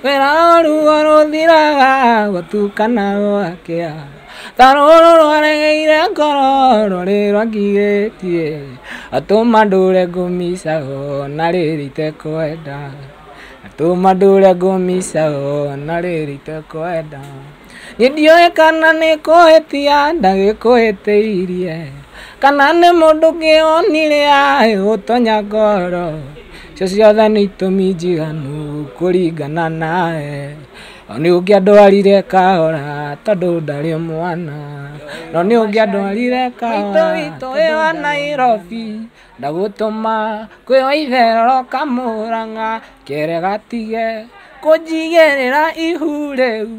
Wĩra ruo rũthiraga gũtukana gwakĩa. Ta rũrũ rwaregeire ngoro rũrĩ rwangirĩtie. Atũma ndũre ngũmicago na rĩrĩ itekwenda. Atũma ndũre ngũmicago na rĩrĩ itekwenda. Niĩ ndiũĩ kana nĩ kũhĩtia ndagĩkũhĩtĩirie. Kana nĩ mũndũ ũngĩ wonire agĩgũtonya ngoro. Icio ciothe nĩ itũmi njiganu kũringana nawe. No nĩ ũngĩandwarire kahora tondũ ndarĩ mwana. No nĩ ũngĩandwarire kahora. Maitũ witũ wĩ wa Nairobi ndagũtũma kwĩ Waitherero Kamũrang'a kere gatige kũnjigĩrĩra ihu rĩu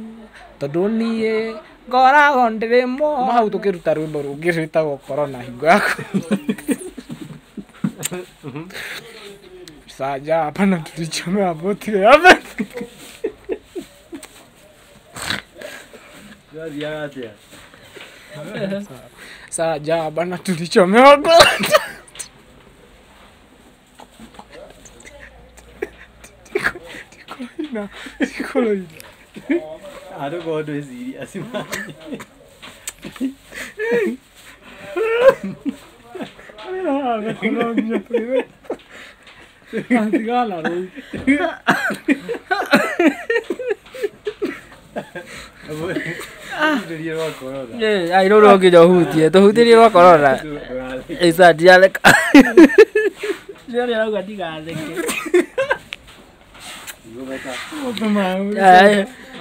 tondũ niĩ ngoragwo ndĩrĩ mwana. Hau tũkĩruta rwĩmbo rũngĩ rwĩtagwo Corona hingo yaku. Saja hapana tulichomea boti hapa. Twathiaga atĩa? Saja bana tulichomewa boti. Tikoloina, tikoloina. Andũ ndwĩ serious man. Tigana rĩu. Hutĩrie rwa corona. Ai rũrũ no nginya ũhutie tũhutĩrie rwa corona. Ĩca ndiatheka. Ciothe arauga ndigatheke.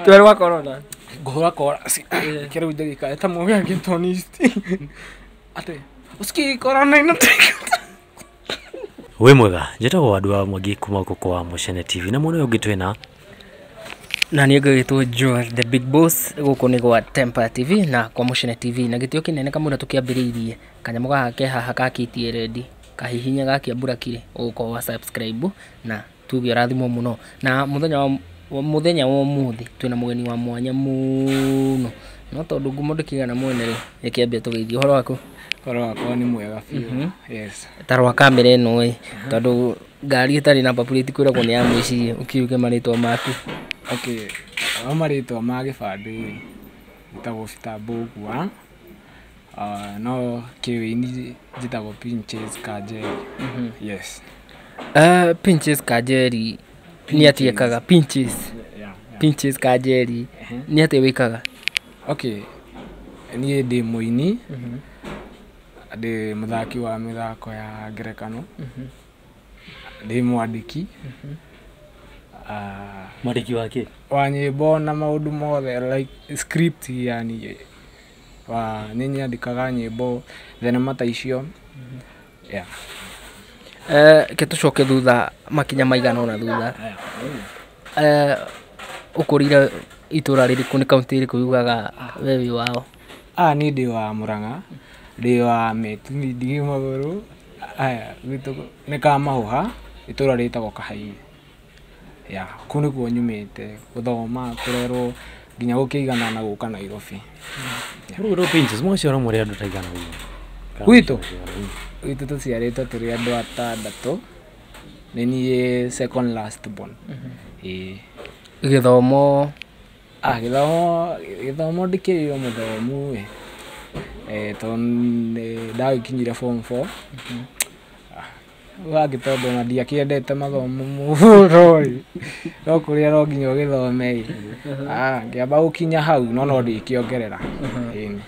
Twe rwa corona. Ngũhũra kora kĩrĩu ndagĩka eta mũgĩ angĩtonist atĩ usikii corona inateka. Wĩ mwega, njĩtagwo Wandu wa Mwangi kuma gũkũ kwa Mũcene TV na mwena ũyũ ũngĩ twĩna na niĩ ngĩgĩtwo Joel the Big Boss gũkũ nĩ gwa Temper TV na kwa Mũcene TV na gĩtĩo kĩnene kamũira tũkĩambĩrĩirie kanyamũ gaka ke haha ka KTRD kahihinya gakia burakire ũgũkorwo wa subscribe na tuge ũrathimwo mũno na mũthenya wa ũmũthĩ twĩna mũgeni wa mwanya mũno no tondũ ngumo ndĩkĩgana mwene rĩ rĩkĩambia tũgeithie ũhoro waku. Ũhoro wakwa nĩ mwega biũ. Yes. Ta rwa kamera ĩno ĩ tondũ ngari ĩtarĩ namba plate kwĩragwo nĩ ya mũici ũkiuge marĩtwa maku. Okay, o marĩtwa ma gĩbandĩ njĩtagwo Peter Mbũgua. No kĩwĩini njĩtagwo Pinches Kanjeri. Yes. Pinches Kanjeri nĩ atĩa ekaga? Pinches. Yeah. Pinches Kanjeri nĩ atĩa wĩkaga? Okay, niĩ ndĩ mũini, ndĩ mũthaki wa mĩthako ya ngerekano, ndĩ mwandĩki. Mwandĩki wa kĩ? Wa nyĩmbo na maũndũ mothe like script yani wa nĩ nyandĩkaga nyĩmbo thenema ta icio. Yeah. Ke tũcoke thutha makinya maigana ũna thutha. Ũkũrĩire itũra rĩrĩkũ nĩ kaũntĩ ĩrĩkũ yugaga we wĩ wao? Niĩ ndĩ wa Mũrang'a, ndĩ wa Metuni ndigĩ magũrũ. Aya gwitũ nĩ Kamahũha, itũra rĩtagwo Kahai. Yeah, kũu nĩkuo nyumĩte gũthoma kũrerwo nginya gũkĩigana na gũka Nairobi. Rũrũ rwa Pinches mwaciarwo mũrĩ andũ ta aigana ũguo? Gwitũ? Gwitũ tũciarĩtwo tũrĩ andũ atandatũ. Nĩ niĩ second last born. Ĩĩ. Gĩthomo? Gĩthomo ndĩkĩrĩ o mũthomu ĩ. Tondũ nĩ ndagĩkinyire form 4. Wangĩ tondũ ona ndiakĩendete mathomo mũno ĩ. No kũrĩa no nginya ũgĩthome ĩ. Ngĩamba gũkinya hau no no ndĩkĩongerera. Ĩni.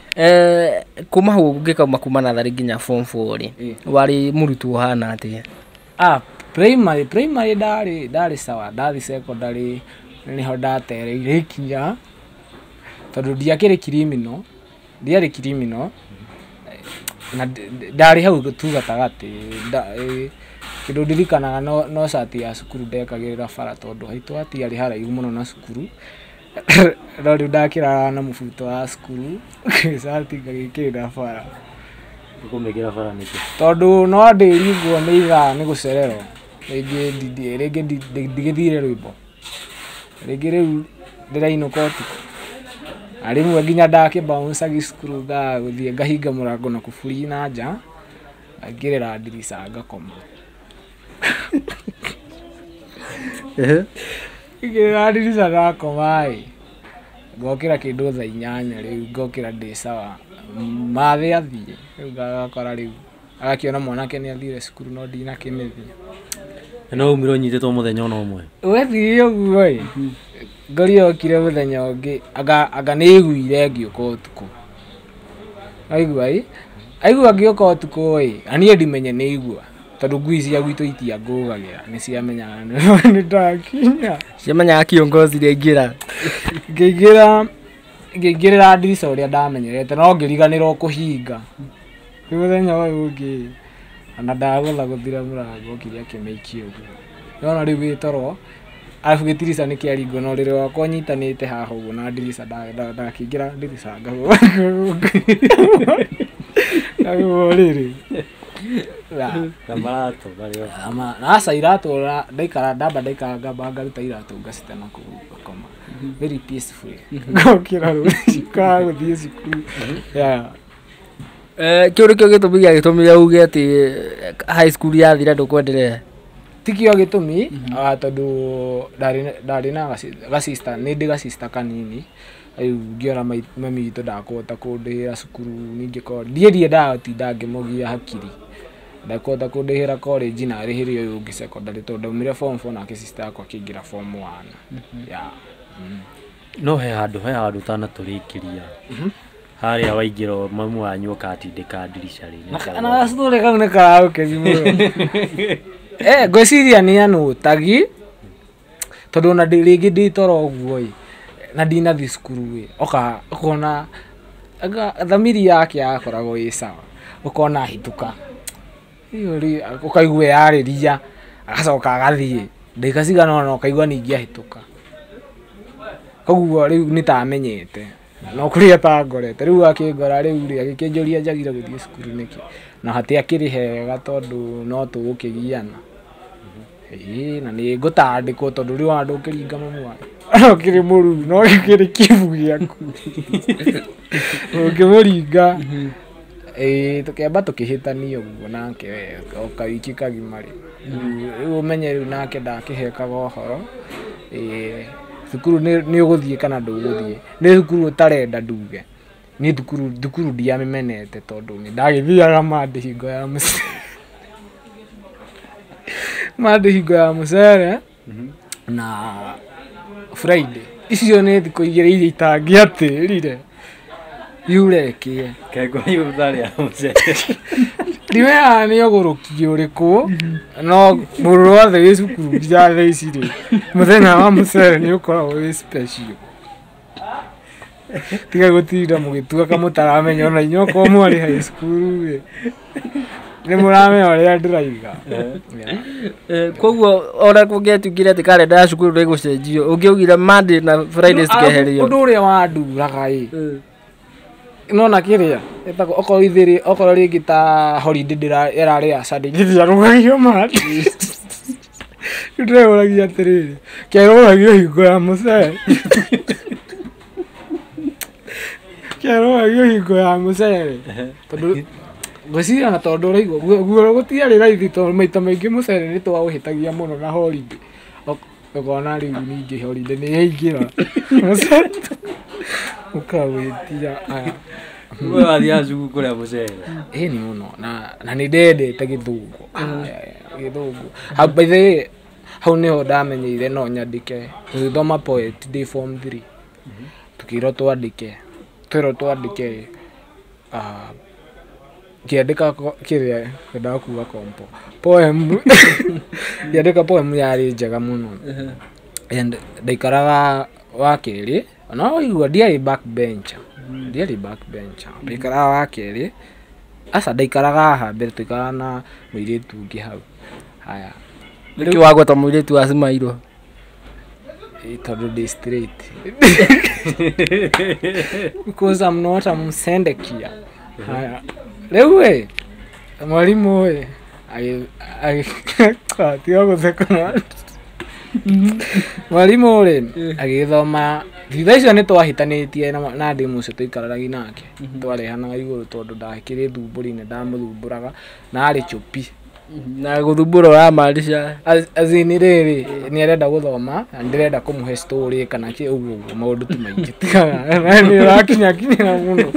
Kuma hau ũngĩkauma kuma natharĩ nginya form 4 rĩ, warĩ mũrutwo ũhana atĩa? Primary ndarĩ sawa, ndathi secondary nĩho ndatereire ikinya tondũ ndiakĩrĩ criminal, ndiarĩ criminal na ndarĩ hau tu gatagatĩ. Kĩndũ ndirikanaga no cati ya cukuru ndekagĩrĩra bara tondũ haitũ hatiarĩ haraihu mũno na cukuru. No rĩu ndakĩrara na mũbuto wa cukuru cati ngagĩkĩrĩra bara. Ũkũmĩkĩra bara nĩkĩ? Tondũ no ndĩringwo nĩ ithaa nĩ gũcererwo. Rĩngĩ ndigĩthire rwĩmbo. Rĩngĩ rĩu ndĩrainũka ũtukũ. Na rĩmwe nginya ndakĩbounce cukuru ngaga gũthiĩ ngahinga mũrango na kuburi na nja, ngaingĩrĩra ndirica ngakoma. Ingĩrĩra ndirica ndakoma ĩ, ngokĩra kĩndũ thaa 8 rĩu, ngokĩra ndĩ sawa. Mathĩ athiĩ rĩu ngakora rĩu agakĩona mwanake nĩ athire cukuru no ndinakĩmĩthiĩ. Na no umire ũnyitĩtwo mũthenya ona ũmwe? Wethiĩ ũguo ĩ, ngori yokire mũthenya ũngĩ, anga nĩ aiguire ngĩũka ũtukũ. Aigua ĩ, aigua ngĩũka ũtukũ ĩ, na niĩ ndimenye nĩ aigua, tondũ ngui cia gwitũ itiangũgagĩra, nĩ ciamenyaga nĩ ndakinya. Ciamenyaga kiongozi rĩaingĩra. Ngĩingĩrĩra ndirica ũrĩa ndamenyerete, no ngĩriganĩrwo kũhinga. Rĩu mũthenya ũyũ ũngĩ, ona ndagũthagũthire mũrango okire akĩmĩikia ũguo. Ndona rĩu wĩ toro, arabu gĩtirica nĩ kĩaringwo na ũrĩrĩ wakwa ũnyitanĩte haha ũguo na ndirica, ndakĩingĩra ndirica ngagũa ũrĩrĩ. Na maratũ marĩa. Na aca iratũ ndaikara ndamba ndaikara ngamba ngaruta iratũ ngacite na kũu ngakoma. Very peacefully. Ngokĩra rũciũ gũthiĩ cukuru. Yeah. Kĩu nĩkĩo gĩtũmi gĩagĩtũmire uge atĩ high school yathira ndũkwenderea? Ti kĩo gĩtũmi, tondũ ndarĩ na gacista, nĩ ndĩ gacista kanini. Rĩu ngĩona mami witũ ndakũhota kũndĩhĩra cukuru, ningĩ korwo niĩ ndiendaga gũtinda ngĩmũgia hakiri. Ndakũhota kũndĩhĩra college na arĩhĩre ũyũ ũngĩ secondary, tondũ ndaumire form 4 nake sister yakwa akĩingĩra form 1. Yeah. No he handũ ũtanatũrĩkĩria. Harĩa waingĩra mamu wanyu ũkatindĩka ndirica rĩ. Na gacũrĩ kau nĩ karagũkenia mũno. Ngwĩciria nĩ anũtagi, tondũ ona rĩngĩ ndĩ toro ũguo ĩ, na ndinathiĩ cukuru ĩ, ũkona thamiri yake yakoragwo ĩ sawa, ũkona ahĩtũka. Ũkaigua yarĩria, agacoka agathiĩ, ndagĩka cigana ũna ũkaigua ningĩ ahĩtũka. Koguo rĩu nĩ ta amenyete, no kũrĩa atangorete, rĩu akĩngora rĩu rĩ, agĩkĩnjũria njagire gũthiĩ cukuru nĩkĩ, na hatiakĩrĩ hega tondũ no tũgũkĩgiana. Ĩĩ, na nĩ ngũtandĩkwo tondũ rĩu ona ndũkĩringa mamu wanyu. Ũkĩrĩ mũruu, no gĩkĩrĩ kĩbu gĩaku. Ũngĩmũringa. Ĩĩ, tũkĩamba tũkĩhĩtania ũguo nake we, o kawiki kagima rĩ. Rĩu ũmenye rĩu nake ndakĩhekaga ũhoro. Ĩĩ, cukuru nĩ ũgũthiĩ kana ndũgũthiĩ. Nĩ cukuru ũtarenda nduge. Niĩ thukuru ndiamĩmenete tondũ nĩ ndagĩthiaga Monday hingo ya mũcere. Monday hingo ya mũcere na Friday. Icio nĩ thikũ igĩrĩ iria itangĩatĩrire. Yure ĩkĩe. Kengo yutharĩ ya mũcere. Ndimenyaga nĩ ũgũrũki ũrĩkũ, no mũndũ wothe wĩ cukuru nginya thaa ici rĩ, mũthenya wa mũcere nĩ ũkoragwo wĩ special. Tiga gũtinda mũgĩtua kamũtaramenya ona inyuĩ okorwo mwarĩ high school rĩ, nĩ mũramenya ũrĩa ndĩraiga. Koguo ona kũngĩatuĩkire atĩ karenda ya cukuru ndĩgũcenjio, ũngĩaugire Monday na Friday cikeherio. Ũndũ ũrĩa wanduraga ĩ, nona kĩrĩa ĩtagwo okorwo ithĩrĩ, okorwo rĩngĩ ta holiday ĩrarĩ ya Sunday, ndĩrarũgagio Monday. Rĩu ndĩreyũragia atĩrĩrĩ, kĩarũgagio hingo ya mũcere. Kĩarũgagio hingo ya mũcere. Tondũ ngwĩciria na tondũ ũraigua guo gũtiarĩ raithi, tondũ maita maingĩ mũcere nĩ twaũhĩtagia mũno na holiday. Ũkona rĩu ningĩ holiday nĩ yaingĩra. Mũcere ũkawĩtia. Aya. We wathiaga cukuru kũrĩa mũcere? Ĩĩ nĩ mũno, na nĩ ndendete gĩthũngũ. Gĩthũngũ. Hau, by the way, hau nĩho ndamenyeire no nyandĩke. Tũgĩthoma poet ndĩ form 3. Tũkĩrwo twandĩke. Twerwo twandĩke, ngĩandĩka kĩrĩa ngwendaga kuga kompo. Poem. Ngĩandĩka poem yarĩ njega mũno. And ndaikaraga wa kerĩ, no ũigua ndiarĩ back bencher. Ndiarĩ back bencher. Ndaikaraga wa kerĩ. Aca ndaikaraga haha mbere, twaikaraga na mũirĩtu ũngĩ hau. Haya. Nĩkĩ wagweta mũirĩtu wa Cimairwo? Ĩ, tondũ ndĩ straight. Because I'm not a msendekia. Haya. Rĩu ĩ, mwarimũ ĩ, tiga gũtheka. Mwarimũ rĩ, agĩthoma thutha icio nĩ twahĩtanĩtie na ndĩ mũcio tũikaranagia nake. Twarehanaga igũrũ tondũ ndakĩrĩ thumbũri nĩ ndamũthumbũraga na arĩ chupi. Na gũthumbũra ũramaanisha Azini rĩrĩ nĩ arenda gũthoma na ndĩrenda kũmũhe story kana kĩ ũguo ũguo maũndũ ti maingĩ tigaga nĩ ũrakinyakinyĩra mũno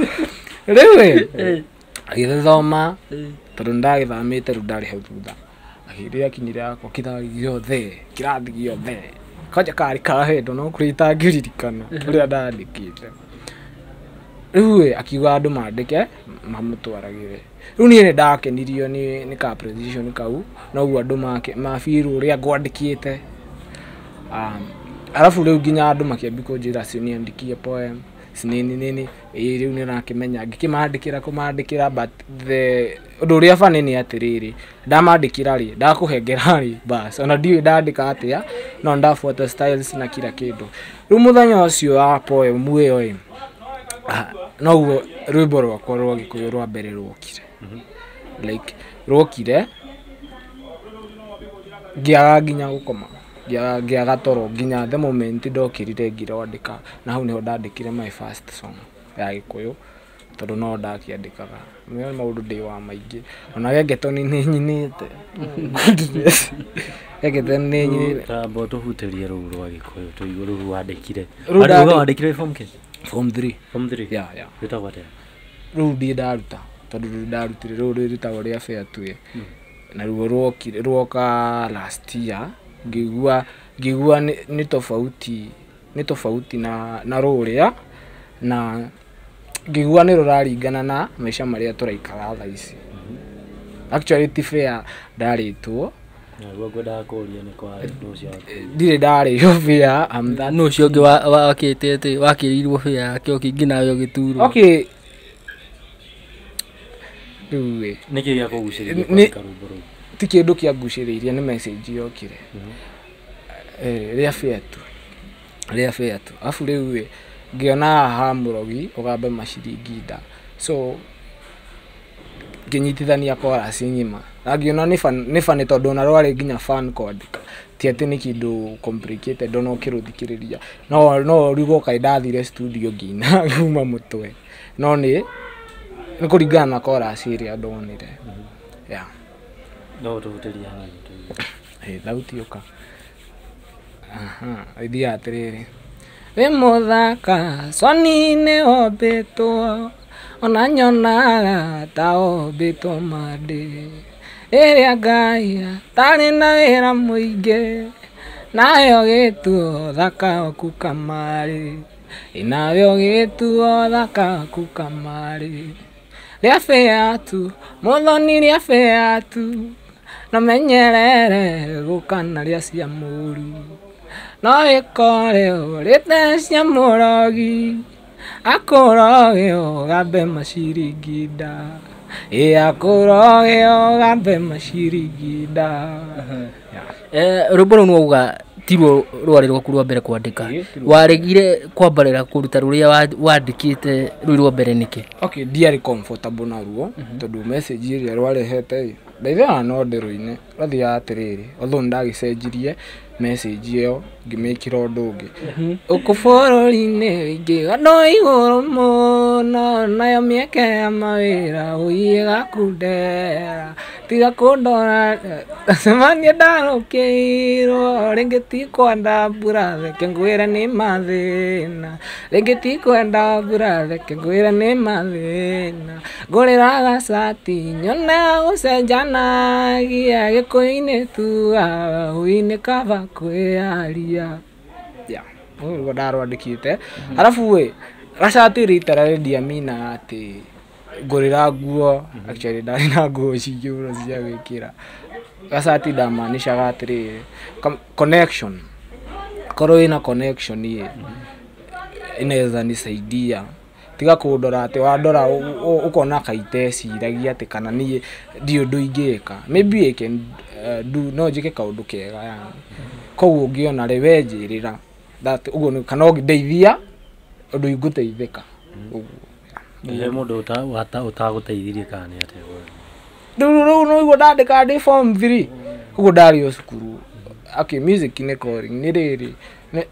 rĩu ĩ agĩthoma tondũ nĩndagĩthamĩte rĩu ndarĩ hau thutha rĩrĩa akinyire yakwa kĩrathi gĩothe kĩrathi gĩothe kwanja karĩ kahendo no kũrĩa itangĩririkana ũrĩa ndandĩkĩte rĩu ĩ akiuga andũ mandĩke mamũtwaragĩre rĩu niĩ nĩ ndakenirio nĩ ka precision kau noguo andũ mabirwo ũrĩa ngwandĩkĩte arabu rĩu nginya andũ makĩambia kũnjĩra niandikie poem nini nini ĩĩ rĩu nĩ ũrakĩmenya ngĩkĩmandĩkĩra kũmandĩkĩra but the ũndũ ũrĩa funny nĩ atĩrĩrĩ ndamandĩkĩra rĩ ndakũhengera rĩ bas ona ndiũĩ ndandĩka atĩa no ndabuata styles na kila kĩndũ rĩu mũthenya ũcio wa poem ĩyo ĩ noguo rwĩmbo rwakwa rwa Gĩkũyũ rwa mbere rwokire like rwokire ngĩaga nginya gũkoma ngĩaga toro nginya the moment ndokĩrire ngĩrwandĩka na hau nĩho ndandĩkire my first song ya Gĩkũyũ tondũ no ndakĩandĩkaga nĩ maũndũ ndĩ wa maingĩ ona gengetoni nĩ nyinĩte gengetoni nĩ nyinĩte Tamba tũhutĩrie rũu rwa Gĩkũyũ tũigue rũu wandĩkire Rũu wandĩkire form kĩ form 3 form 3 yeah yeah rwĩtagwo atĩa rũu ndirĩ ndaruta tondũ rũu ndarutire rũu rwĩtagwo rĩa fair tuĩ na ruo rwokire rwoka last year ngĩigua nĩ tofauti na rũrĩa na ngĩigua nĩ rũraringana na maica marĩa tũraikara thaa ici actually ti fair ndarĩtwo naguo ngwendaga kũũria nĩ kwa ũndũ ũcio ndirĩ ndarĩo fair I'm that nũ ũcio ũngĩ wakĩte atĩ wakĩrĩirwo fair yake ũkĩingĩ nawe ũgĩturwo okay rĩu ĩ nĩkĩ gĩa kũgucĩrĩria kwandĩka rwĩmbo rũu ti kĩndũ kĩangucĩrĩirie nĩ message yokire rĩa fair tu rĩa fair tu arabu rĩu ĩ ngĩona haha mũrogi ũgambe maciringi nda so ngĩnyitithania chorus ng'ima na ngĩona nĩ funny tondũ ona rwarĩ nginya fun kwandĩka ti atĩ nĩ kĩndũ complicated ona ũkĩrũthikĩrĩria no ũrigwo kaĩ ndathire studio ngĩina kuma mũtwe no nĩ kũringana na chorus ĩrĩa ndonire yeah no tũhutĩrie hanini tũigue thauti ũka aha ĩthiaga atĩrĩrĩ wĩ mũthaka coni-inĩ wombĩtwo ona nyonaga ta wombĩtwo mandĩ ĩrĩa Ngai atarĩ na wĩra mũingĩ nawe ũgĩtuo thaka waku kamarĩ nawe ũgĩtuo thaka waku kamarĩ rĩa fair tu mũthoni rĩa fair tu no menyerere gũkana rĩa cia mũru no ĩkore ũrĩte cia mũrogi akũroge ũgambe maciringi nda ĩ akũroge ũgambe maciringi nda rwĩmbo rũu nĩwauga tirwo rwarĩ rwaku rwa mbere kwandĩka waregire kwambarĩra kũruta rũrĩa wandĩkĩte rũu rwa mbere nĩkĩ okay ndiarĩ comfortable naruo tondũ message ĩrĩa rwarehete ndaithaga no ndĩrũine rwathiaga atĩrĩrĩ although nĩndagĩcenjirie message ĩyo ngĩmĩkĩra ũndũ ũngĩ ũkũ bũrũri-inĩ wĩingĩ andũ igũrũ mũno nayo mĩeke ya mawĩra ũiye gakundera tiga kũndora cemania ndarũkĩirwo rĩngĩ ti kwenda mbura reke ngwĩre nĩ mathĩna rĩngĩ ti kwenda mbura reke ngwĩre nĩ mathĩna ngũrĩra gacati nyone gũcenjanagia Gĩkũyũ-inĩ tugaga hũi-inĩ kaba kwĩyaria yeah ũguo ndarwandĩkĩte arabu ĩ gacati literally ndiaminaga atĩ ngũrĩra nguo actually ndarĩ na nguo cingĩ mũno cia gwĩkĩra gacati ndamaanishaga atĩrĩrĩ connection korwo wĩna connection ĩ inaweza nisaidia tiga kũndora atĩ wandora ũkona kaiteciragia atĩ kana niĩ ndiũ ũndũ ingĩka maybe I can do no njĩke kaũndũ kega yani koguo ũngĩona rĩ we njĩrĩra that ũguo kana ũngĩndeithia ũndũ ingũteithĩka ũguo he mũndũ ũtagũteithirie kana nĩ atĩa rĩu nĩguo ndandĩkaga ndĩ form 3 ũguo ndarĩ o cukuru okay music nĩ calling nĩ rĩrĩ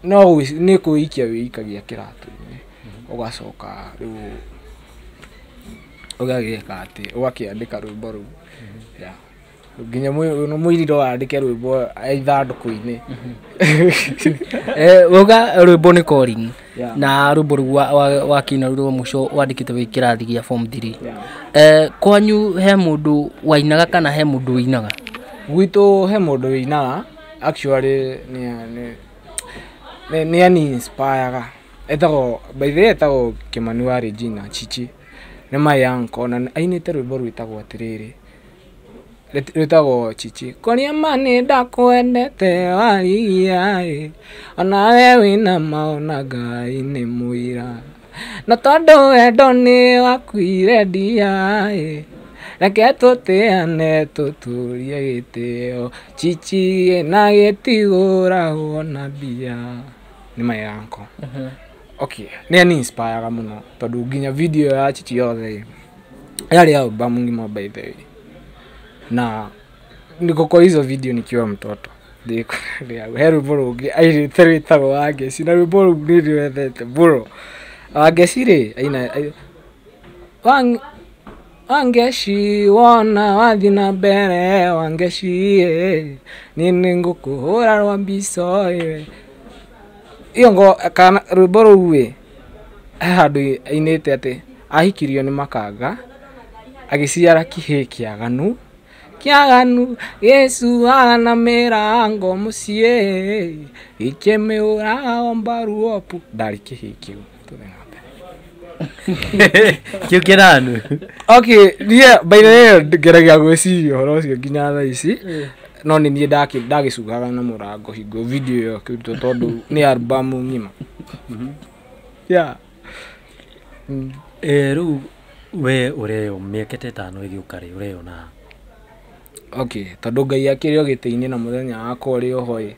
no nĩ kwĩikia wĩikagia kĩratũ-inĩ ũgacoka rĩu ũgagĩka atĩ ũgakĩandĩka rwĩmbo rũu yeah. Nginya mũiriro wandĩke rwĩmbo ithandũkũ-inĩ. Wauga rwĩmbo nĩ calling. Yeah. Na rwĩmbo rũu wakĩina rũu rwa mũico wandĩkĩte wĩ kĩrathi gĩa form 3. Yeah. Kwanyu he mũndũ wainaga kana he mũndũ ũinaga? Gwitũ he mũndũ wĩinaga, actually nĩ ani inspireaga. Etagwo, by the way, etagwo Kĩmani wa Regina Chichi. Nĩ my uncle na ainĩte rwĩmbo rwĩtagwo atĩrĩrĩ, rwĩtagwo Chichi. Kũrĩa ma nĩ ndakwendete warigia ĩ, onawe wĩna maona Ngai nĩ mũira. Na tondũ wendo nĩ wakuire ndia ĩ, reke tũtĩane tũtũrie gĩtĩo. Chichi na gĩtigũragwo na mbia. Nĩ my uncle. Okay, nĩ ani inspireaga mũno tondũ nginya video ya Chichi yothe yarĩ album ng'ima by the way. Na niko kwa hizo video nikiwa mtoto. He rwĩmbo rũngĩ ainĩte rwĩtagwo Wangeci, na rwĩmbo rũu nĩ ndĩrwendete mũno. Wangeci rĩ, aina Wangeci wona wathiĩ na mbere, Wangeci ĩ, niĩ nĩngũkũhũra rwa mbica ĩ. Iyo ngo kana rwĩmbo rũu ĩ, he handũ ainĩte atĩ ahikirio nĩ makanga, agĩciara kĩhĩĩ kĩaganu, kĩaganu gĩcuaga na mĩrango mũciĩ, gĩkĩmĩũraga mbaruopu. Ndarĩ kĩhĩĩ kĩu. Tũthiĩ na mbere. Kĩu kĩranu. Okay, niĩ by the way ngeragia gwĩciria ũhoro ũcio nginya thaa ici, no nĩ niĩ ndagĩcuhaga na mũrango hingo video ĩyo ĩkĩrutwo tondũ nĩ album ng'ima. Yeah. Rĩu we ũreyo mĩaka ta ĩtano ĩgĩũka rĩ, ũreyona ha? Okay, tondũ Ngai akĩrĩ o gĩtĩ-inĩ na mũthenya wakwa ũrĩ oho ĩ,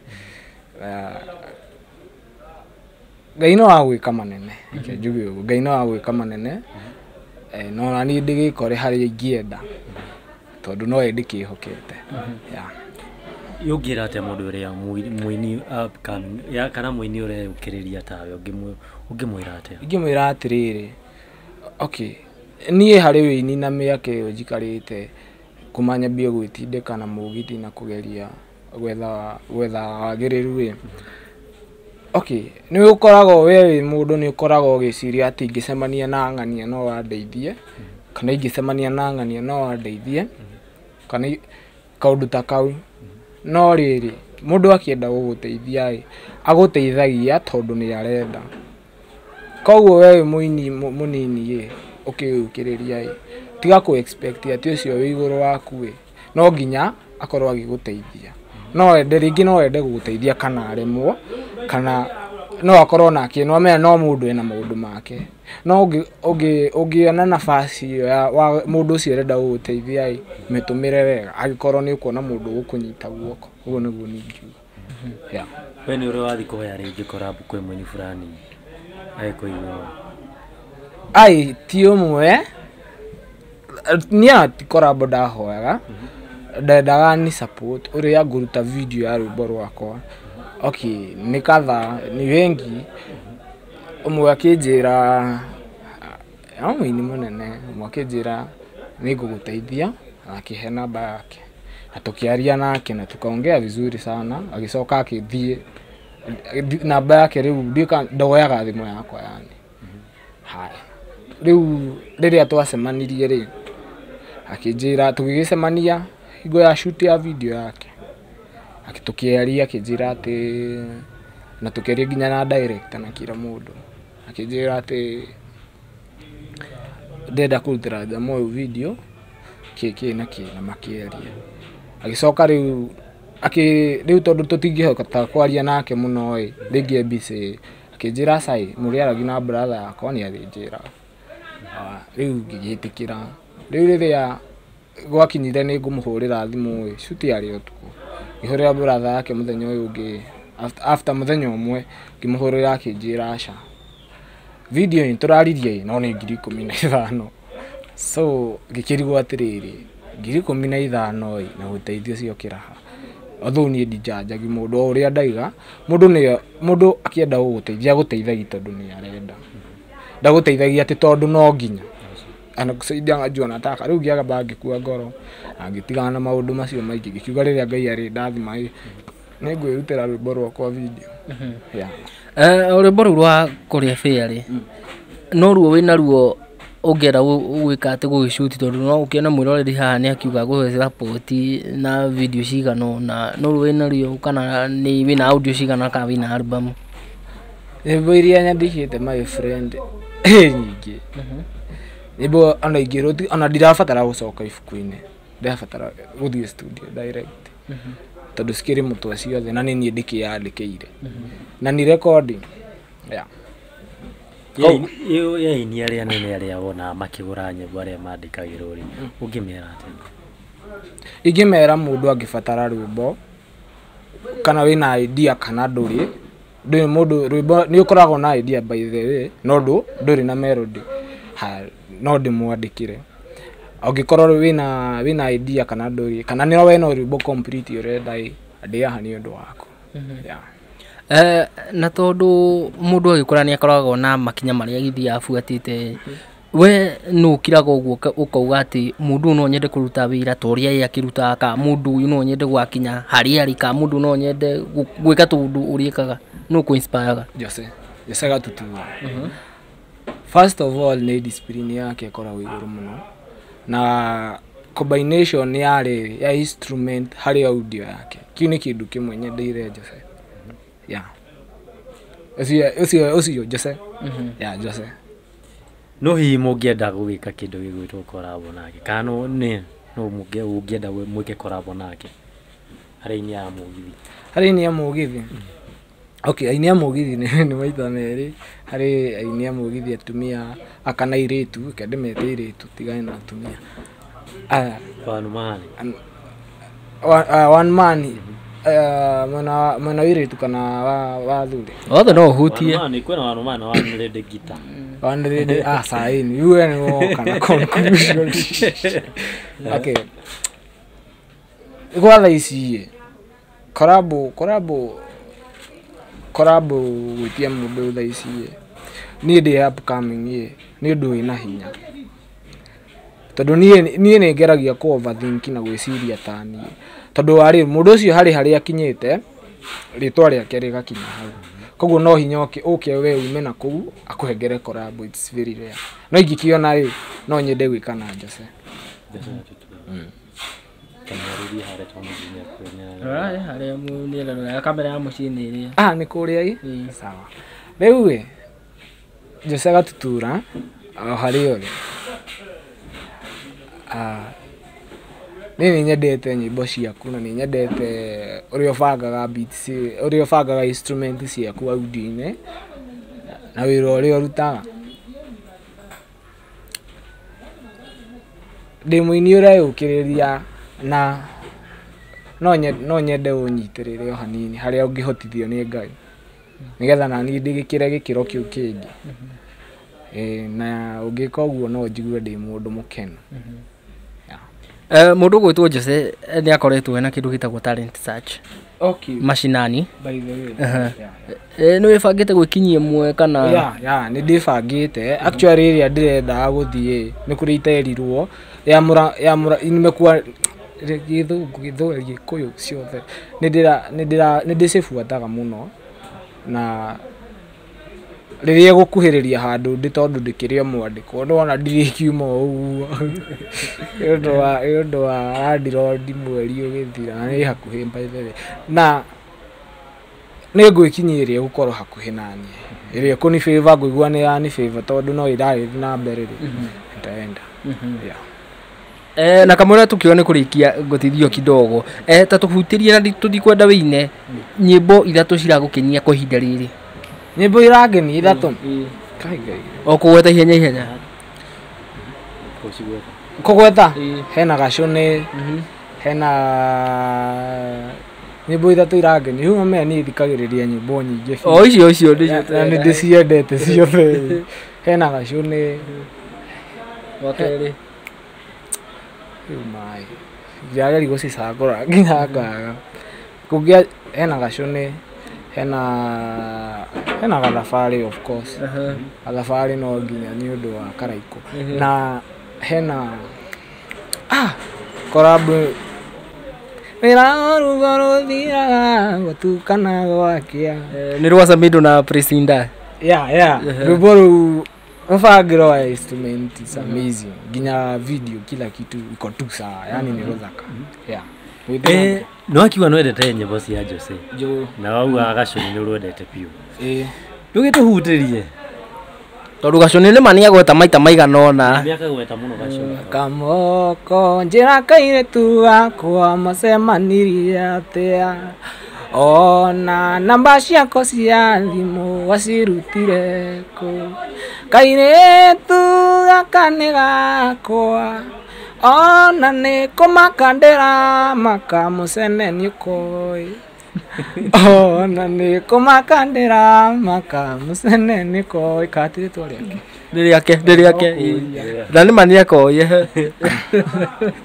Ngai no agwĩka manene, reke njuge ũguo, Ngai no agwĩka manene, no ona niĩ ndĩgĩkore harĩa ingĩenda, tondũ no we ndĩkĩhokete. Yeah. Ũngĩra atĩa mũndũ ũrĩa mũini upcoming, ya kana mũini ũreyũkĩrĩria tawe, ũngĩmwĩra atĩa? Ingĩmwĩra atĩrĩrĩ, okay, niĩ harĩ wĩini na mĩaka ĩyo njikarĩte kuma nyambie gwĩtindĩka na mũgithi na kũgeria gwetha wagĩrĩru ĩ. Okay, nĩ ũkoragwo we wĩ mũndũ nĩ ũkoragwo ũgĩciria atĩ ingĩcemania na ng'ania no wandeithie, kana ingĩcemania na ng'ania no wandeithie, kana kaũndũ ta kau. No rĩrĩ, mũndũ akĩenda gũgũteithia ĩ, agũteithagia tondũ nĩ arenda. Koguo we wĩ mũini mũnini ĩ, ũkĩyũkĩrĩria ĩ, tiga kũ expect atĩ ũcio wĩ igũrũ waku ĩ, no nginya akorwo agĩgũteithia. No ende rĩngĩ no ende gũgũteithia kana aremwo, kana no akorwo nake, no amenya no mũndũ ena maũndũ make. No ũngĩona nafasi ĩyo ya mũndũ ũcio ũrenda gũgũteithia ĩ, mĩtũmĩre wega, angĩkorwo nĩ ũkuona mũndũ ũgũkũnyita guoko. Ũguo nĩguo niĩ ingiuga. Yeah. We nĩ ũrĩ wathiĩ kũhoya rĩngĩ collab kwĩ mũini fulani agĩkũigua? Ai, ti ũmwe. Niĩ ti collab ndahoyaga, ndendaga ni support ũrĩa ngũruta video ya rwĩmbo rwakwa. Okay, nĩ kadhaa, ni wengi. Ũmwe akĩnjĩra, no mũini mũnene, ũmwe akĩnjĩra nĩ ngũgũteithia, na akĩhe namba yake. Na tũkĩaria nake na tukaongea vizuri sana, agĩcoka akĩthiĩ namba yake rĩu ndoyaga thimũ yakwa yani. Haya. Rĩu rĩrĩa twacemanirie rĩ, akĩnjĩra tũgĩgĩcemania hingo ya shoot ya video yake. Tũkĩaria akĩnjĩra atĩ, na tũkĩaria nginya na director na kila mũndũ. Akĩnjĩra atĩ ndĩrenda kũrutĩra jamaa ũyũ video kĩ kĩ na kĩ, na makĩaria. Agĩcoka rĩu rĩu tondũ tũtingĩhota kwaria nake mũno ĩ, rĩngĩ e busy, akĩnjĩra aca ĩ, mũrĩaragia na brother yakwa nĩ arĩnjĩraga. Rĩu ngĩgĩtĩkĩra. Rĩu rĩrĩa gwakinyire nĩ ngũmũhũrĩra thimũ ĩ, shoot yarĩ ũtukũ. Ngĩhũrĩra brother yake mũthenya ũyũ ũngĩ, after mũthenya ũmwe, ngĩmũhũrĩra akĩnjĩra aca. Video nĩ tũraririe ĩ, no nĩ 15,000. So ngĩkĩrigwo atĩrĩrĩ, 15,000 ĩ, na ũteithio ũcio ũkĩraha. Although niĩ ndinjanjagia mũndũ, o ũrĩa ndaiga, mũndũ akĩenda gũgũteithia agũteithagia tondũ nĩ arenda. Ndagũteithagia atĩ tondũ no nginya. Anakusaidia juu anataka. Rĩu ngĩagamba ngĩkua ngoro na ngĩtigana na maũndũ macio maingĩ, ngĩkiuga rĩrĩa Ngai arĩ ndathima ĩ, nĩngwĩrutĩra rwĩmbo rwakwa video. Yeah. Rwĩmbo rũu rwa kũrĩa bĩa rĩ, no ruo wĩna ruo ũngĩenda gwĩka atĩ gũgĩcuti, tondũ no ũkĩone mwĩroreri haha nĩ akiuga gũhe support na video cigana ũna, no ruo wĩna ruo kana nĩ wĩna audio cigana kana wĩna album? Nyĩmbo iria nyandĩkĩte my friend nyingĩ. Nyĩmbo ona ingĩ ona ndirabatara gũcoka ibuku-inĩ, ndirabatara gũthiĩ studio direct tondũ cikĩrĩ mũtwe ciothe na nĩ niĩ ndĩkĩyandĩkĩire na ni recording. Yeah. Ya aini arĩa nene arĩa wonaga makĩgũra nyĩmbo arĩa mandĩkagĩrwo rĩ, ũngĩmera atĩa? Ingĩmera mũndũ angĩbatara rwĩmbo kana wĩna idea kana ndũrĩ mũndũ rwĩmbo nĩ ũkoragwo na idea by the way, no ndũrĩ na melody, ha no ndĩmwandĩkĩre. Angĩkorwo wĩna idea kana ndũrĩ, kana nĩ we no rwĩmbo complete ũrenda ĩ, ndĩ haha nĩ ũndũ waku. Yeah. Na tondũ mũndũ agĩkũra nĩ akoragwo na makinya marĩa agĩthiaga abuatĩte, we nũ ũkiraga ũguo ũkauga atĩ mũndũ ũyũ no nyende kũruta wĩra ta ũrĩa ye akĩrutaga, kana mũndũ ũyũ no nyende gwakinya harĩa arĩ, kana mũndũ no nyende gwĩka tũndũ ũrĩa ekaga, nũ ũkũ-inspire-ga? Jose Gatutura. First of all nĩ discipline yake ĩkoragwo igũrũ mũno na combination ya rĩrĩ ya instrument harĩ audio yake, kĩu nĩ kĩndũ kĩmwe nyendeire Jose. Yeah. Ũcio Jose. Yeah, Jose. No hihi mũngĩenda gũgĩka kĩndũ gĩgwĩtwo collab nake, kana no nĩ no ũngĩenda mwĩke collab nake harĩ aini a mũgithi? Harĩ aini a mũgithi? Okay, aini a mũgithi nĩ maita merĩ. Harĩ aini a mũgithi atumia kana airĩtu, reke ndĩmete airĩtu tigane na atumia. One man. One man, mwena wa airĩtu kana wa athuri? Othe no ũhutie. One man, kwĩna one man na one lady guitar. One lady, saini, iwe nĩ woka na conclusion. Okay. Gwa thaa ici collab gwĩtia mũndũ thaa ici niĩ ndĩ upcoming ĩ, nĩ ũndũ wĩna hinya tondũ niĩ nĩ ngeragia kũ overthink na gwĩciria ta niĩ, tondũ warĩ mũndũ ũcio harĩ harĩa akinyĩte rĩtwa rĩake rĩgakinya hau, koguo no hinya ũke we ume na kũu akũhengere collab, it's very rare. No ingĩkĩona rĩ, no nyende gwĩka na Jose. Kamera ya mũciĩ nĩ ĩrĩa. Nĩ kũrĩa ĩ? Sawa. Rĩu ĩ, Jose Gatutura o harĩa ũrĩ, niĩ nĩ nyendete nyĩmbo ciaku na nĩ nyendete ũrĩa ũbangaga beats, ũrĩa ũbangaga instrument ciaku audio-inĩ na wĩra ũrĩa ũrutaga. Ndĩ mũini ũreyũkĩrĩria na no nyende ũnyitĩrĩre o hanini harĩa ũngĩhotithio nĩ Ngai nĩgetha naniĩ ndĩgĩkĩre gĩkĩro kĩu kĩngĩ. Na ũngĩka ũguo no njigue ndĩ mũndũ mũkenu. Mũndũ ũgwĩtwo Jose nĩ akoretwo ena kĩndũ gĩtagwo talent search. Okay. Mashinani. By the way. Nĩ wĩbangĩte gwĩkinyia ĩmwe kana? Yeah, nĩ ndĩbangĩte. Actually ĩrĩa ndĩrendaga gũthiĩ nĩ kũrĩ iterirwo ya mũra nimekuwa gĩthũngũ, gĩthweri, gĩkũyũ ciothe nĩ ndĩcibuataga mũno na rĩrĩa gũkuhĩrĩria handũ ndĩ tondũ ndĩkĩrĩ o mwandĩkwo nĩwona ndirĩkiuma o ũguo nĩ ũndũ wa landlord mweri ũgĩthira na nĩ hakuhĩ by the way, na nĩ ngwĩkinyia ĩrĩa ĩgũkorwo hakuhĩ naniĩ ĩrĩa ĩkũni favor ngũigua nĩ yani favor tondũ no ĩragĩthiĩ na mbere rĩ nitaenda. Yeah. Na kamwĩra tukiona nĩ kũrĩkia ngũtithio kidogo, ta tũhutĩrie na tũtikwenda wĩine nyĩmbo ithatũ ciragũkenia kwa ihinda rĩrĩ. Nyĩmbo irangenia ithatũ? O kũgweta ihenya ihenya. Kũgweta? Hena Gacũnĩ, hena nyĩmbo ithatũ irangenia. Rĩu maya niĩ thikagĩrĩria nyĩmbo nyingĩ biũ. O icio icio ndĩcio. Na nĩ ndĩciendete ciothe. Hena Gacũnĩ. Wa kerĩ. Rĩu maĩ ndĩrageria gũcicagũra nginya ngaga. Kũngĩa hena Gacũnĩ, hena Gathabarĩ of course. Gathabarĩ no nginya nĩ ũndũ wa Karaikũ. Na Hena collab wĩra rugo rũthiraga gũtukana gwakĩa. Nĩ rwa Samido na Priscinda. Yeah. Rwĩmbo rũu mũbangĩro wa instrument is amazing, nginya video kila kitu iko tu sawa, yani ni rũthaka. Yeah. No akiuga nĩwendete nyĩmbo cia Jose Jo na wauga Gacũni nĩ ũrwendete biũ. Ĩĩ. Ndũgĩtũhutĩrie tondũ Gacũni nĩ ma nĩagweta maita maigana ũna. Nĩakagweta mũno Gacũni. Kamoko njĩra kairĩtu gakwa macemanirie atĩa, ona namba ciakwa cia thimũ wacirutire kũ, kairĩtu gaka nĩ gakwa ona nĩ kũmaka ndĩramaka mũcene nĩũkoĩ, ona nĩ kũmaka ndĩramaka mũcene nĩũkoĩ. Ka ti rĩtwa rĩake? Nĩ rĩake, nĩ rĩake. Na nĩ ma nĩakoĩ.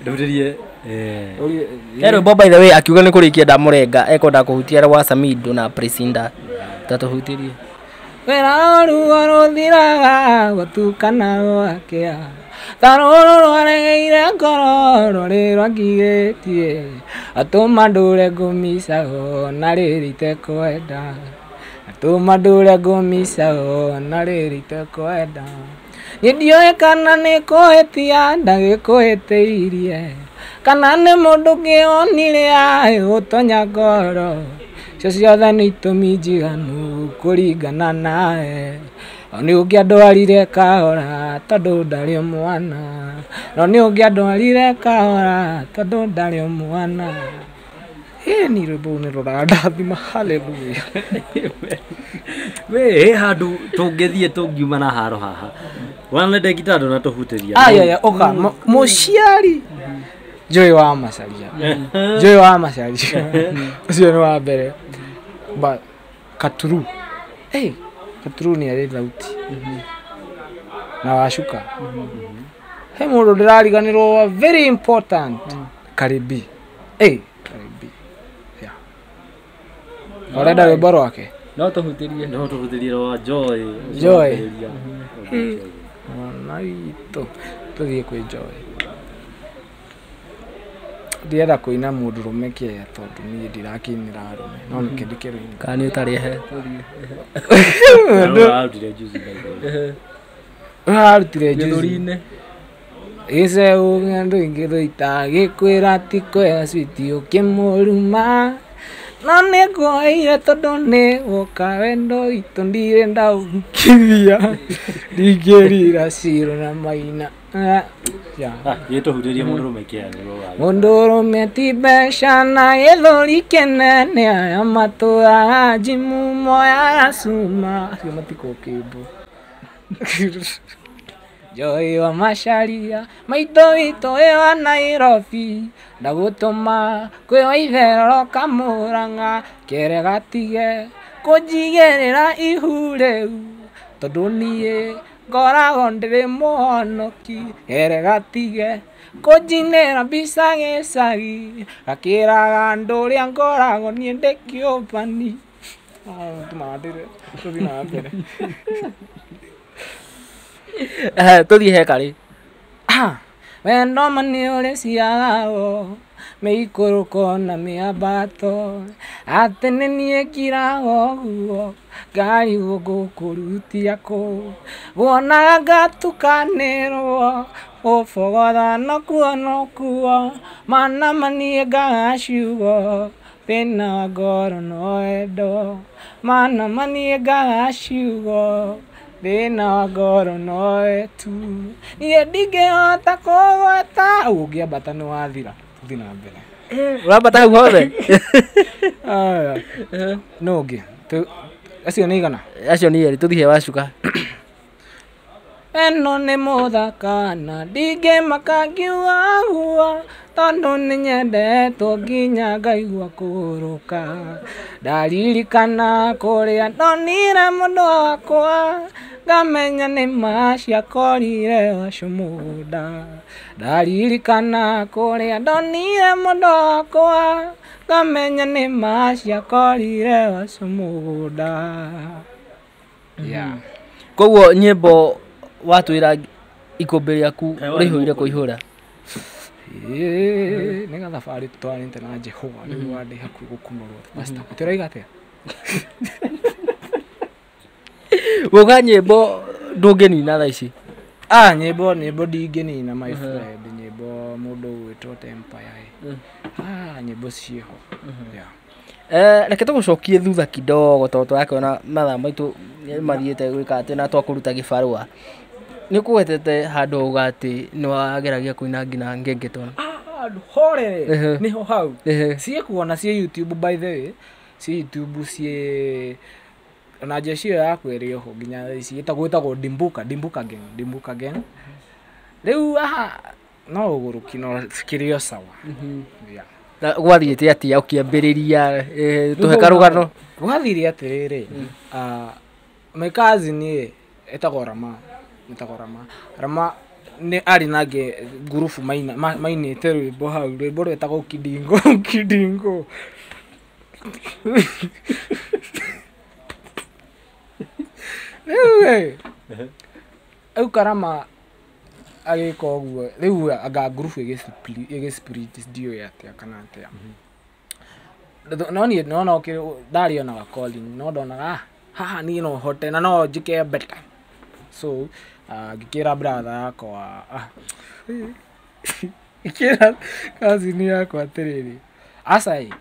Ndũhutĩrie. He rwĩmbo by the way akiuga nĩ kũrĩkia ndamũrenga ekwenda kũhutia rwa Samido na Priscinda, tatũhutĩrie. Wĩra ruo rũthiraga gũtukana gwakĩa, ta rũrũ rwaregeire ngoro rũrĩ rwangirĩtie, atũma ndũre ngũmicagwo na rĩrĩ itekwenda, atũma ndũre ngũmicagwo na rĩrĩ itekwenda. Niĩ ndiũĩ kana nĩ kũhĩtia ndagĩkũhĩtĩirie, kana nĩ mũndũ ũngĩ wonire agĩgũtonya ngoro, icio ciothe nĩ itũmi njiganu kũringana nawe. No nĩ ũngĩandwarire kahora tondũ ndarĩ o mwana, no nĩ ũngĩandwarire kahora tondũ ndarĩ o mwana. Ĩĩ ni rwĩmbo rũu nĩ rũrandathima, hallelujah. We he handũ tũngĩthiĩ tũngiuma na haro haha. Wana ndagĩtarĩ ndũnatũhutĩria. Aya ũka mũciari Joy wa Macaria. Joy wa Macaria. Ũcio nĩ wa mbere. But Katuru. Hey, Katuru nĩ arĩ thauti. Na Wacuka. He mũndũ ndĩrariganĩrwo wa very important. Karibi. Hey, Karibi. Yeah. Ũrenda rwĩmbo rwake? No tũhutĩrie. No tũhutĩrie rwa Joy. Joy. Mwana witũ. Tũthiĩ kwĩ Joy. Ndienda kũina mũndũrũme kĩea tondũ niĩ ndirakĩinĩra arũme, no nĩkĩo ndĩkĩrũina. Kana nĩ ũtarĩ he. Ũrarutire juzi by the way. Ũrarutire juzi. Gĩthũri-inĩ. Gĩcegũ andũ aingĩ thũita gĩkwĩra ti kwega switi ũkĩmũruma, no nĩngwoire tondũ nĩ woka wendo witũ ndirĩ ndaũhukithia, ndingĩrira cirũ na maina. Yeah. Gĩtũhutĩrie mũndũrũme kĩea nĩguo wa. Mũndũrũme ti mbeca na gĩthũri kĩnene, aya matũraga njimu moyaga cuma. Acio matikũ kĩmbu. Joy wa Macaria maitũ witũ wĩ wa Nairobi, ndagũtũma kwĩ wa itherero kamũrang'a, kere gatige kũnjigĩrĩra ihu rĩu, tondũ niĩ ngoragwo ndĩrĩ mũhonoki, kere gatige kũnjinĩra mbica gĩcagi, gakĩraga andũ ũrĩa ngoragwo niĩ ndĩ kĩũmbani. Tũmandĩre tũthiĩ na mbere. Tũthiĩ he karĩ. Wendo ma nĩ ũrĩ ciagago mĩikũrũko na mĩambato, atĩ nĩ niĩ ngiraga ũguo ngarigwo ngũkũrutia kũ, wonaga ngatukanĩrwo gũbogotha nokuo nokuo, mana ma niĩ ngaga ciugo thĩna wa ngoro no wendo, mana ma niĩ ngaga ciugo thĩna wa ngoro nowe tu, niĩ ndingĩhota kũgweta. Ũngĩambata nĩ wathira, tũthiĩ na mbere. Ũrambata hau hothe? No ũngĩ acio nĩ igana? Acio nĩ erĩ, tũthiĩ he Wacuka. Ĩno nĩ mũthaka na ndingĩmaka ngiuga ũguo, tondũ nĩ nyendetwo nginya ngaigua kũhurũka. Ndaririkana kũrĩa ndonire mũndũ wakwa, ngamenya nĩ ma ciakorire wacu mũgũnda. Ndaririkana kũrĩa ndonire mũndũ wakwa, ngamenya nĩ ma ciakorire wacu mũgũnda. Yeah. Koguo nyĩmbo watwĩra Ikũmbĩ rĩaku rĩihũire kũihũra. Nĩ gathabarĩ tũtwaranĩte na Jehova rĩu wandĩ hakuhĩ gũkunũrwo. Pastor, ũtĩraiga atĩa? Gũka nyĩmbo ndũngĩnina thaa ici. Ah, nyĩmbo ndingĩnina my friend, nyĩmbo mũndũ ũgwĩtwo Tempire. Ah, nyĩmbo ciĩho. Yeah. Reke tũgũcokie thutha kidogo tondũ tũrakĩona mathaa maitũ mathiĩte gwĩka atĩ na twakũruta gĩbarũa. Nĩ ũkũgwetete handũ uga atĩ nĩ wageragia kũina nginya ngengetone. Ah, horere niho hau. Ciĩkuona ciĩ YouTube by the way. Ciĩ YouTube ciĩ na jeshi ĩyo yaku ĩrĩ oho nginya thaa ici ĩtagwo Dimbuka Gang. Rĩu aha no ũgũrũki no cikĩrĩ o sawa. Yeah. Na gwathiĩte atĩa ũkĩambĩrĩria tũhe karũgano? Gwathire atĩrĩrĩ, my cousin ĩ ĩtagwo Rama. Rama nĩ arĩ na ngurubu mainĩte rwĩmbo hau, rwĩmbo rwĩtagwo Kidingo. Rĩu Karama agĩka ũguo, rĩu anga ngurubu ĩgĩ-split ndiũĩ atĩa kana atĩa. No niĩ nona ndarĩ onaga calling, no ndonaga haha niĩ no hote na no njĩke better. So ngĩkĩra brother yakwa, ngĩkĩra cousin yakwa atĩrĩrĩ, aca ĩ,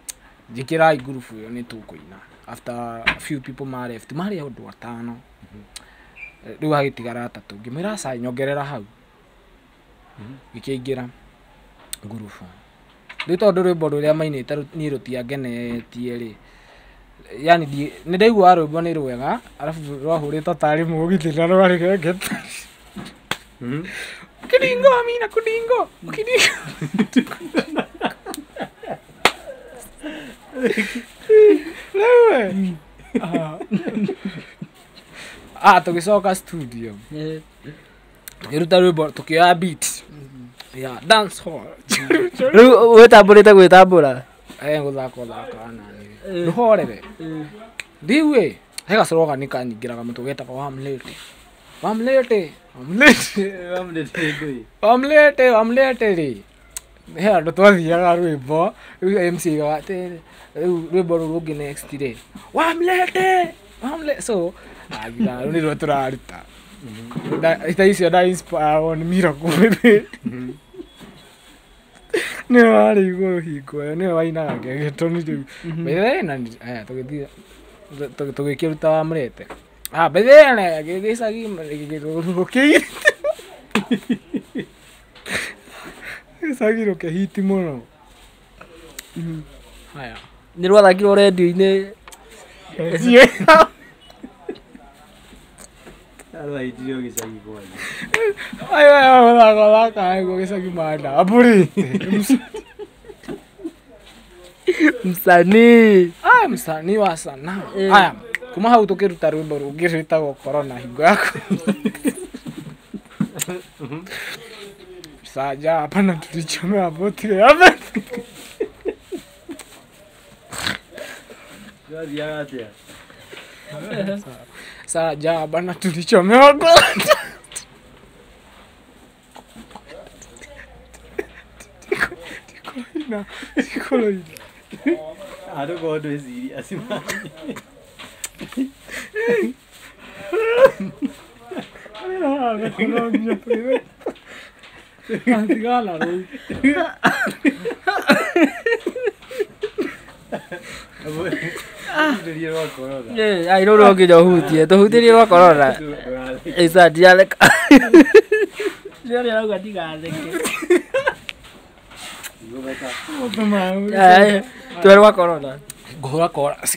njĩkĩrai ngurubu ĩyo nĩ tũkũina. After a few people ma left, marĩ andũ atano. Rĩu hagĩtigara atatũ, ngĩmwĩra aca nyongerera hau. Ngĩkĩingĩra ngurubu. Rĩu tondũ rwĩmbo rũrĩa mainĩte niĩ rũtiangenetie rĩ, yani nĩ ndaiguaga rwĩmbo nĩ rwega, arabu rwahũrĩtwo tarĩ mũgithi na rwarĩ gengete. Kidingo amina kudingo kidingo. Rĩu tũgĩcoka studio tũkĩruta rwĩmbo tũkĩoya beat ya dance hall. Rĩu wĩtambũrĩte gwĩtambũra? Gũthaka ũthakaga nani ndũhorere. Rĩu ĩ he gacoro nĩ kanyingĩraga mũtwe getagwo wamlete rĩ, he handũ twathiaga rwĩmbo rĩu MC augaga atĩrĩrĩ, rĩu rwĩmbo rũu rũngĩ next rĩ, wamlete so agira rũu nĩruo tũraruta. Thaa icio nda inspire nĩ Miracle Baby. Nĩwe warĩ igũrũ hingo ĩyo, nĩwe wainaga ngengetoni rĩu. By the way, na aya tũgĩthiĩ tũgĩkĩruta wamlete. By the way, gĩcagi gĩcagi rũkĩhiti mũno. Haya. Nĩ rwathakirwo rendio-inĩ? Arwaitirio gĩcagi kwanja. Ayo mũthako thaka gĩcagi mandambũrĩte. Msanii. Msanii wa sanaa. Aya, kuma hau tũkĩruta rwĩmbo rũngĩ rwĩtagwo Corona hingo yaku. Saja hapana tulichomea boti ya. Gwathiaga atĩa? Saja bana tulichomewa boti. Tikoloina. Andũ ndwĩciria acimanyi. Tigana rũu. Hutĩrie rwa corona. Ai rũu no nginya ũhutie, tũhutĩrie rwa corona. Ĩca ndiatheka. Ndiarĩa arauga ndigatheke. Tũhe rwa corona. Ngũhũra chorus.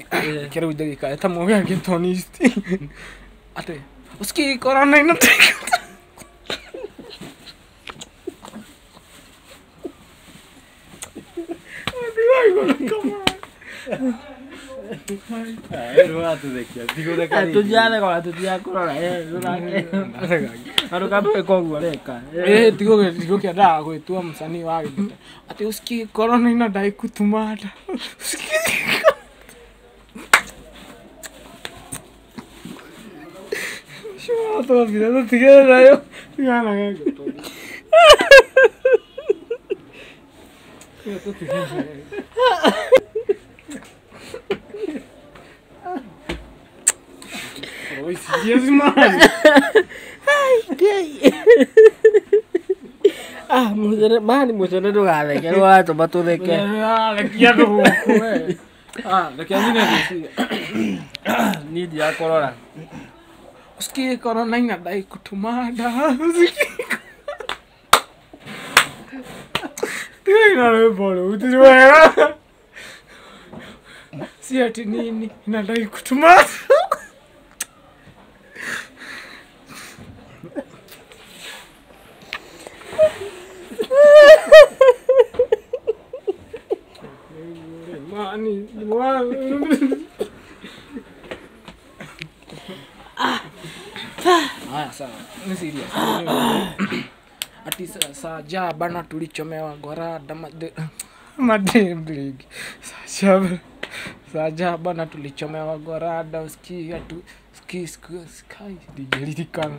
Kĩrĩu ndagĩka ta mũgĩ angĩtonist. Atĩ usikii corona inateka. Tũtiatheka ona tũtiakũrora. Andũ kambe koguo reka. Tigũkĩendaga gwĩtua msanii wa gĩtheta. Atĩ usikii corona inadai kutumada. Usikii Twambire tũtigane nayo. Ah, mucene mani mucene ndugatheke nĩwatũma tũtheke. Rekia andũ gũkũ we. Ah, rekia nyine gwĩciria. Niĩ ndirakũrora. Usikie corona inadai kutumada. Tiga rwĩmbo rũu ti rwega. Si ati nini inadai kutumada. Mani, Haya sawa. Ni serious. Ati saa jaba na tulichomewa gwarada mademblig. Saa jaba na tulichomewa gwarada usikia tu ski sky dijeririkana.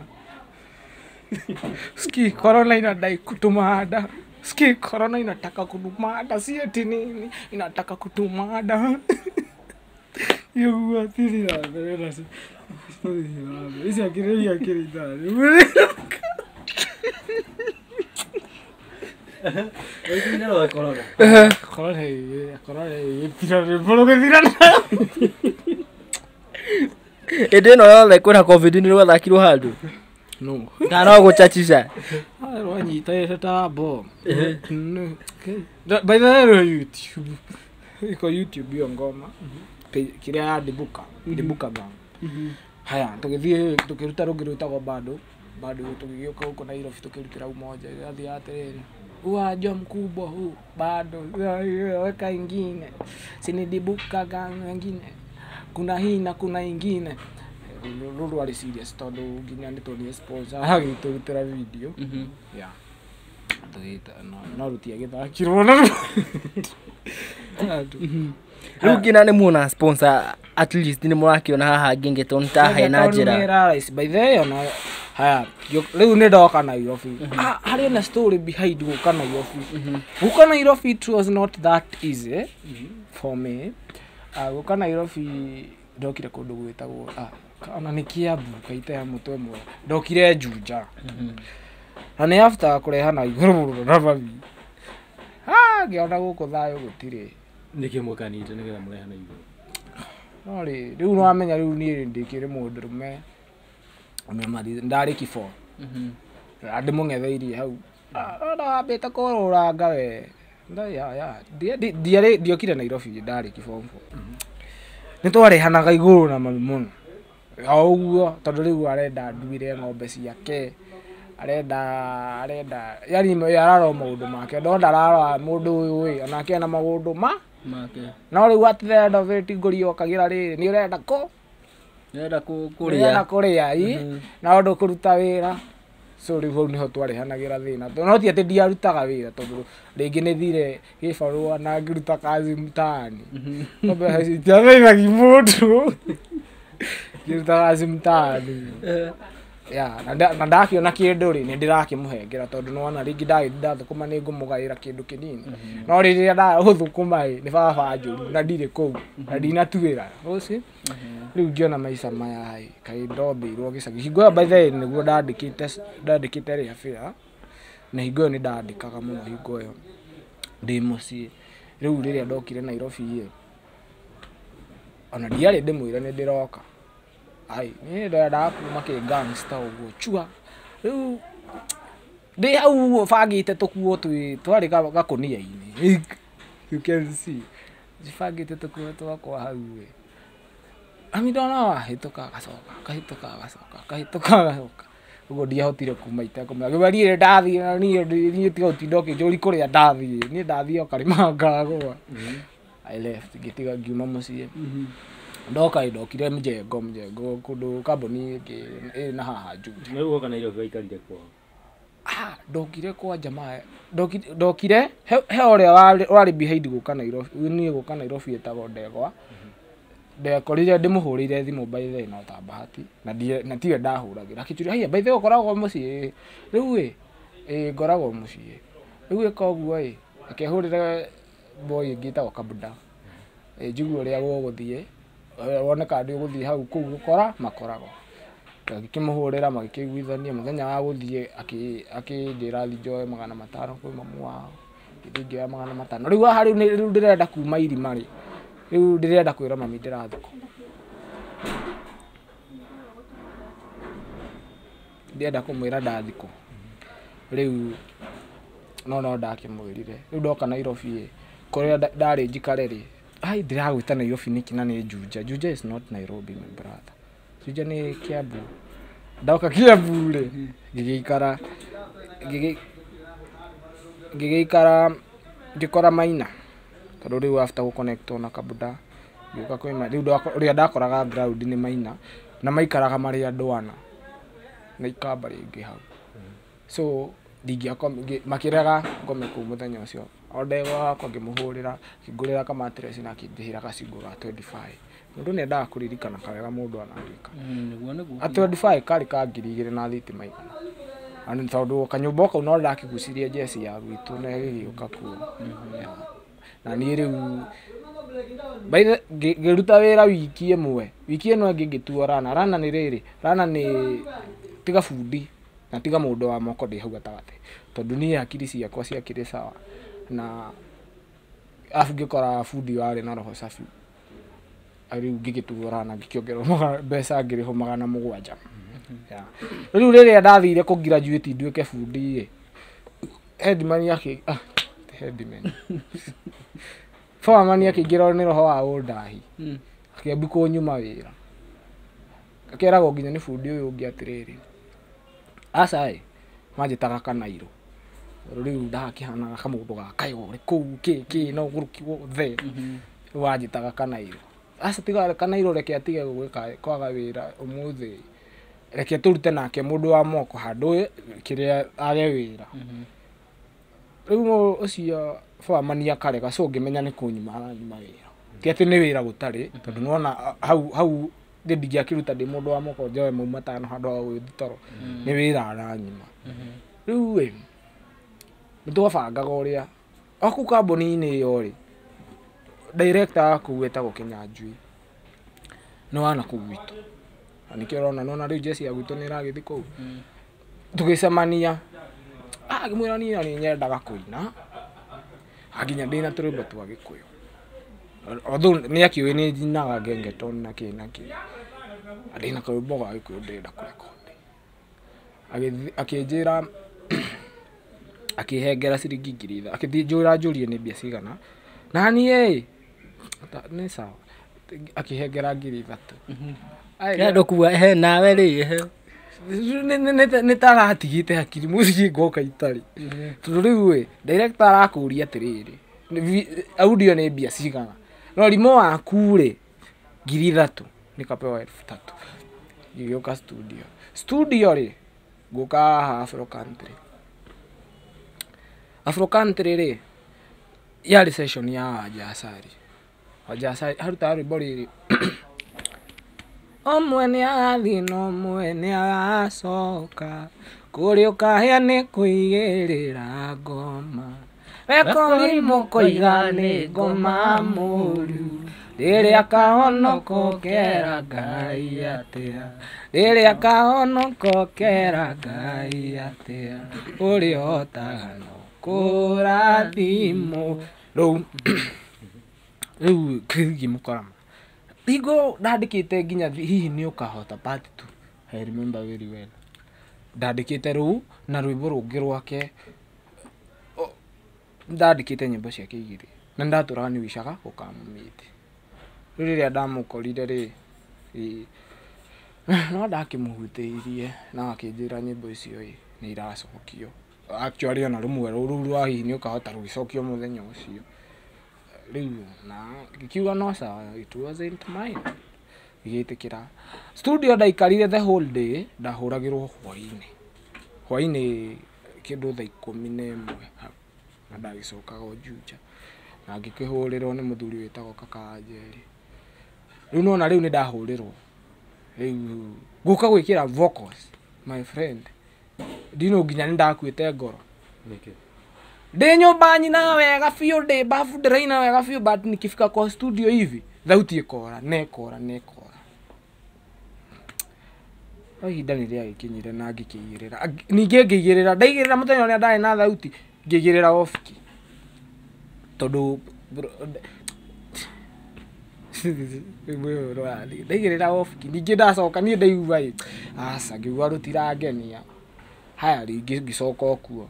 Ski corona inadai kutumada. Ski corona inataka kutumada, si ati nini inataka kutumada. Yo atiri na mbere si. Isi akiri akiri ndari. Oye, corona. Corona, corona, tira rwĩmbo rũgĩthira nayo. Hĩndĩ ĩno yothe kwĩna COVID nĩ rwathakirwo handũ? No. Kana no gũchachica? Rwanyita ta bomb. By the way, YouTube. Iko YouTube hiyo ngoma. Kĩrĩa ya Dibuka, Dibuka gang. Haya, tũgĩthiĩ tũkĩruta rũngĩ rwĩtagwo bado. Bado tũgĩgĩũka gũkũ Nairobi tũkĩrutĩra Umoja. Ĩrathiĩ atĩrĩrĩ. Uwanja mkubwa huu bado weka ingine. Sini Dibuka gang wengine. Kuna hii na kuna ingine. Rũrũ rwarĩ serious tondũ nginya nĩ tuonire sponsor agĩtũrutĩra video. Yeah. Tũgĩta no rũtiagĩthakirwo na Rĩu nginya nĩ muona sponsor at least nĩ mũrakĩona haha Ngĩngĩtoni ta hena njĩra. By the way ona haya rĩu nĩ ndoka Nairobi. Harĩ na story behind gũka Nairobi. Gũka Nairobi it was not that easy for me. Gũka Nairobi ndokire kũndũ gwĩtagwo ona nĩ Kiambu kaita ya mũtwe mwega. Ndokire Juja. Na nĩ after kũrehana igũrũ mũno na mami. Ngĩona gũkũ thayũ gũtirĩ. Nĩkĩ mũkanĩte nĩgetha mũrehane igũrũ? No rĩ, rĩu nĩwamenya rĩu niĩ ndĩkĩrĩ mũndũrũme. Ndarĩ kiboo. Ndĩmũng'etheirie hau. Wambĩte kũrũranga we. Ndiokire Nairobi ndarĩ kiboo. Nĩ twarehanaga igũrũ na mami mũno. O ũguo tondũ rĩu arenda nduĩre ng'ombe ciake. Arenda yani ararora maũndũ make no ndararora mũndũ ũyũ ĩ onake ena maũndũ ma make. No rĩu at the end of it ngũri yokagĩra rĩrĩ nĩ ũrenda kũ? Nĩũrenda kũrĩa. Kũrĩa ĩ na ũndũ kũruta wĩra. So rĩu hau nĩho twarehanagĩra thĩna. No ti atĩ ndiarutaga wĩra tondũ rĩngĩ nĩ thire gĩbarũa na ngĩruta kazi mtaani. Mbeca ici itiateithagia mũndũ. Ngĩruta kazi mtaani. Yeah, na ndakĩona kĩndũ rĩ nĩ ndĩrakĩmũhengera tondũ nĩwona rĩngĩ ndagĩthiĩ ndathũkũma nĩ ngũmũgaĩra kĩndũ kĩnini. No rĩrĩa ndagũthũkũma ĩ nĩ baba njũru na ndirĩ kũu na ndinatuĩra. Ũci rĩu ngĩona maica maya ĩ kaĩ ndombĩirwo gĩcagi. Hingo ĩyo by the way nĩguo ndandĩkĩte rĩa bĩa na hingo ĩyo nĩ ndandĩkaga mũno hingo ĩyo ndĩ mũciĩ. Rĩu rĩrĩa ndokire Nairobi ĩ ona ndiarĩ ndĩmwĩre nĩ ndĩroka. Ai, niĩ ndendaga kuma kĩ gangster ũguo chua. Rĩu ndĩ hau ũguo bangĩte tũkuo twĩ twarĩ gakũnia-inĩ. You can see. Njibangĩte tũkuo twakwa hau ĩ. Mami ndona wahĩtũka agacoka, akahĩtũka agacoka, akahĩtũka agacoka. Ũguo ndiahotire kuma itekũmenya. Ngĩmwĩra niĩ ndathiĩ na niĩ tiga gũtinda ũkĩnjũria kũrĩa ndathiĩ. Niĩ ndathiĩ o karĩma ngagũa. I left ngĩtiga ngiuma mũciĩ. Ndoka ndokire mjengo kũndũ kambuni ĩngĩ ĩ na haha Juja. Rĩu woka Nairobi waikarire kwao? Ndokire kwa jamaa ndokire he ũrĩa warĩ behind gũka Nairobi niĩ gũka Nairobi etagwo Ndegwa. Ndekorire ndĩmũhũrĩire thimũ by the way no ta bahati na tiwe ndahũragĩra. Akĩnjũria haiya by the way ũkoragwo mũciĩ rĩu ĩ? Ĩ ngoragwo mũciĩ. Rĩu ĩka ũguo ĩ, reke hũrĩre boy ĩngĩ ĩtagwo Kabuda. Njigue ũrĩa gũgũthiĩ, wone kana ndĩgũthiĩ hau kũu gũkora makoragwo. Ngĩkĩmũhũrĩra magĩkĩiguithania mũthenya wa gũthiĩ akĩnjĩra thiĩ njoe 500 kwĩ mamu wao. Ngĩthiĩ ngĩoya 500. Rĩu haha rĩu ndĩrenda kuma irima rĩ, rĩu ndĩrenda kwĩra mami ndĩrathikwo. Ndĩrenda kũmwĩra ndathikwo. Rĩu no ndakĩmwĩrire. Rĩu ndoka Nairobi ĩ, kũrĩa ndarĩ njikare rĩ, ai ndĩragwĩta Nairobi nĩkĩ na nĩ Juja. Juja is not Nairobi my brother. Juja nĩ Kiambu. Ndoka Kiambu rĩ, ngĩgĩikara ngĩgĩikara ngĩkora Maina. Tondũ rĩu after gũconnectwo na Kabuda ngĩũka kwĩ Maina. Rĩu ũrĩa ndakoraga ground nĩ Maina na maikaraga marĩ andũ ana na ikamba rĩngĩ hau. So makĩrega ngome kũu mũthenya ũcio. O ndegwa wakwa ngĩmũhũrĩra, akĩngũrĩra kamatireci na akĩndĩhĩra gacingo ga 25. Mũndũ nĩendaga kũririkana kawega mũndũ anagĩka. Nĩguo nĩguo. A 25 karĩ ka 2000 na thitima igana. Na nĩ tondũ kanyũmba kau no ndakĩgucirie njeci ya gwitũ na ĩgĩgĩũka kuo. Na niĩ rĩu by the ngĩruta wĩra wiki ĩmwe. Wiki ĩno ĩngĩ ngĩtuo rana. Rana nĩ rĩrĩ, rana nĩ tiga bundi na tiga mũndũ wa moko ndĩ hau gatagatĩ. Tondũ niĩ hakiri ciakwa ciakĩrĩ sawa. Na arabu ngĩkora bundi warĩ na roho safi. Rĩu ngĩgĩtuo rana ngĩkĩongererwo mbeca ngĩrĩhwo 700. Rĩu rĩrĩa ndathire kũ graduate nduĩke bundi ĩ, headman headman. Foreman akĩingĩrwo nĩ roho wa ũndahi. Akĩambia kũnyuma wĩra. Akeragwo nginya nĩ bundi ũyũ ũngĩ atĩrĩrĩ, aca ĩ, manjĩtaga Kanairo. Rĩu ndakĩhanaga kamũndũ ga kayore kũu kĩ kĩ na ũgũrũki wothe. Rĩu wanjĩtaga Kanairo. Aca tiga Kanairo reke atige gwĩka kwaga wĩra ũmũthĩ. Reke tũrute nake mũndũ wa moko handũ kĩrĩa age wĩra. Rĩu ũcio foreman akarega, so ngĩmenya nĩ kũnyuma aranyuma wĩra. Ti atĩ nĩ wĩra gũtarĩ, tondũ nĩwona hau niĩ ndingĩakĩruta ndĩ mũndũ wa moko njoe mau 500 handũ ha gũgĩthiĩ toro. Nĩ wĩra aranyuma. Rĩu ĩ, nĩtwabangaga ũrĩa o kũu kambuni-inĩ ĩyo rĩ, director wa kũu etagwo Kĩnyanjui. Nĩ wa nakũu gwitũ. Na nĩkĩo ũrona nĩwona rĩu njeci ya gwitũ nĩ ĩragĩthiĩ kũu. Tũgĩcemania, ngĩmwĩra niĩ nĩ nyendaga kũina, nginya ndĩna tũrwĩmbo twa Gĩkũyũ. Although nĩ akĩũĩ nĩ njinaga gengetone na kĩ na kĩ. Ndĩna karwĩmbo ga Gĩkũyũ ndĩrenda kũrekondi. Akĩnjĩra akĩhengera ciringi 3,000. Akĩthiĩ njũra njũrie nĩ mbia cigana. Na niĩ nĩ sawa. Akĩhengera 3,000. Ndũkua ehe nawe rĩ ehe. Nĩ ta aratigĩte hakiri mũciĩ ngoka itarĩ. Tondũ rĩu ĩ, director arakũria atĩrĩrĩ, audio nĩ mbia cigana. No rimũ waku rĩ, 3,000 nikapewa 3,000. Ngĩgĩũka studio. Studio rĩ, ngũka haha Afro Country. Afro Country rĩ, yarĩ session ya Wanja Asali. Wanja Asali arutaga rwĩmbo rĩrĩ. Ũmwe nĩ arathiĩ na ũmwe nĩ aracoka, kũrĩa ũkahĩa nĩ kũigĩrĩra ngoma. Wekũrimũ kũiga nĩ ngoma mũru, rĩrĩa kahonoko kera Ngai atĩa, rĩrĩa kahonoko kera Ngai atĩa, ũrĩa ũhotaga no kũrathimwo. Rĩu rĩu ngĩmũkora hingo ndandĩkĩte nginya hihi nĩ ũkahota part 2. I remember very well. Ndandĩkĩte rũu na rwĩmbo rũngĩ rwake. Ndandĩkĩte nyĩmbo ciake igĩrĩ na ndatũraga nĩ wicaga gũkamũmĩte. Rĩu rĩrĩa ndamũkorire rĩ, no ndakĩmũhutĩirie na akĩnjĩra nyĩmbo icio ĩ nĩ iracokio. Actually ona rũmwe rũu rwa hihi nĩ ũkahota rũgĩcokio mũthenya ũcio. Rĩu na ngĩkiuga no sawa, it wasn't mine. Ngĩgĩtĩkĩra. Studio ndaikarire the whole day, ndahũragĩrwo hwaĩ-inĩ. Hwaĩ-inĩ kĩndũ thaa 11 hau. Na ndagĩcokaga o Juja. Na ngĩkĩhũrĩrwo nĩ mũthuri wĩtagwo Kaka Njeri. Rĩu nona rĩu nĩ ndahũrĩrwo. Rĩu gũka gwĩkĩra vocals my friend. Ndino nginya nĩ ndakuĩte ngoro. Nĩkĩ? Ndĩ nyũmba nyinaga wega biũ, ndĩ bafu ndĩraina wega biũ, but nikifika kwa studio hivi thauti ĩkora na ĩkora na ĩkora. No ihinda nĩ rĩagĩkinyire na ngĩkĩigĩrĩra. Ningĩ ngĩigĩrĩra, ndaigĩrĩra mũthenya ũrĩa ndarĩ na thauti, ngĩigĩrĩra off key. Tondũ ndaigĩrĩra off key, ningĩ ndacoka niĩ ndaigua ĩ, aca ngĩigua rũtirangenia. Haya rĩngĩ ngĩcoka o kuo,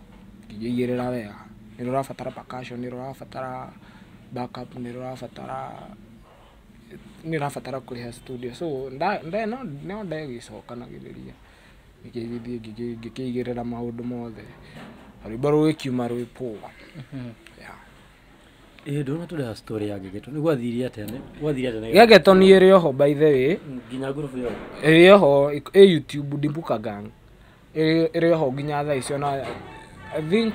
ngĩigĩrĩra wega. Nĩ rũrabatara percussion, nĩ rũrabatara backup, nĩ ũrabatara kũrĩha studio. So no ndegĩcokanagĩrĩria. Ngĩgĩthiĩ ngĩkĩigĩrĩra maũndũ mothe. Rwĩmbo rũgĩkiuma rwĩ poa. Yeah. Ĩĩ ndona tũrĩ story ya Ngegeto. Nĩ gwathiire atĩa? Nĩ gwathiire atĩa? Ngegeto nĩ ĩrĩ oho by the way. Nginya ngurubu ĩyo. Ĩrĩ oho ĩ YouTube Dimbuka Gang. Ĩrĩ oho nginya thaa ici ona I think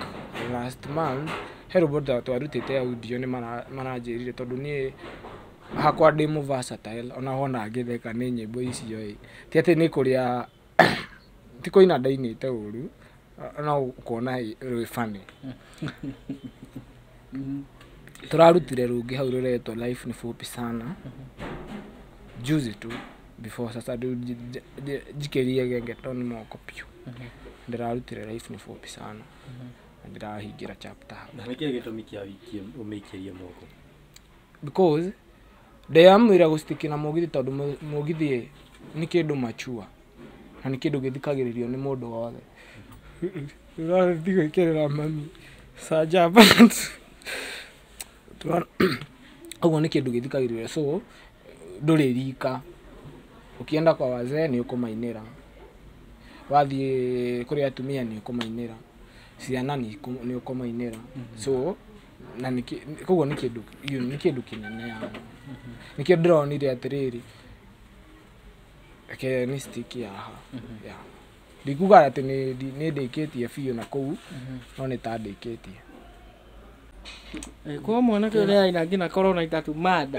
last month he rwĩmbo twarutĩte audio nĩ maranjĩrire tondũ niĩ hakwa ndĩ mũ versatile ona wona ngĩtheka nĩ nyĩmbo icio ĩ. Ti atĩ nĩ kũrĩa ti kũina ndainĩte ũru no ũkona rwĩ funny. Tũrarutire rũngĩ hau rũretwo Life ni Fupi Sana. Juzi tu before sasa rĩu njikĩrie Gengetone moko biũ. Ndĩrarutire Life ni Fupi Sana. Na ndĩrahingĩra chapter hau. Na nĩkĩĩ gĩtũmi kĩa ũmĩikĩrie moko? Because ndeyamũire gũstick na mũgithi tondũ mũgithi nĩ kĩndũ machua na nĩ kĩndũ gĩthikagĩrĩrio nĩ mũndũ wothe. Ũrathiĩ gwĩkĩrĩra mami canja pants. Ũguo nĩ kĩndũ gĩthikagĩrĩrio so ndũrĩ rika. Ũkienda kwa wazee nĩ ũkũmainĩra. Wathiĩ kũrĩ atumia nĩ ũkũmainĩra. Ciana nĩ ũkũmainĩra. So na koguo nĩ kĩndũ nĩ kĩndũ kĩnene yani. Nĩkĩo ndĩronire atĩrĩrĩ reke nĩ stick haha. Yeah. Ndikuga atĩ nĩ ndĩkĩtie biũ na kũu no nĩ ta ndĩkĩtie. Kwa mwanake ũrĩa aina nginya corona itatu mada.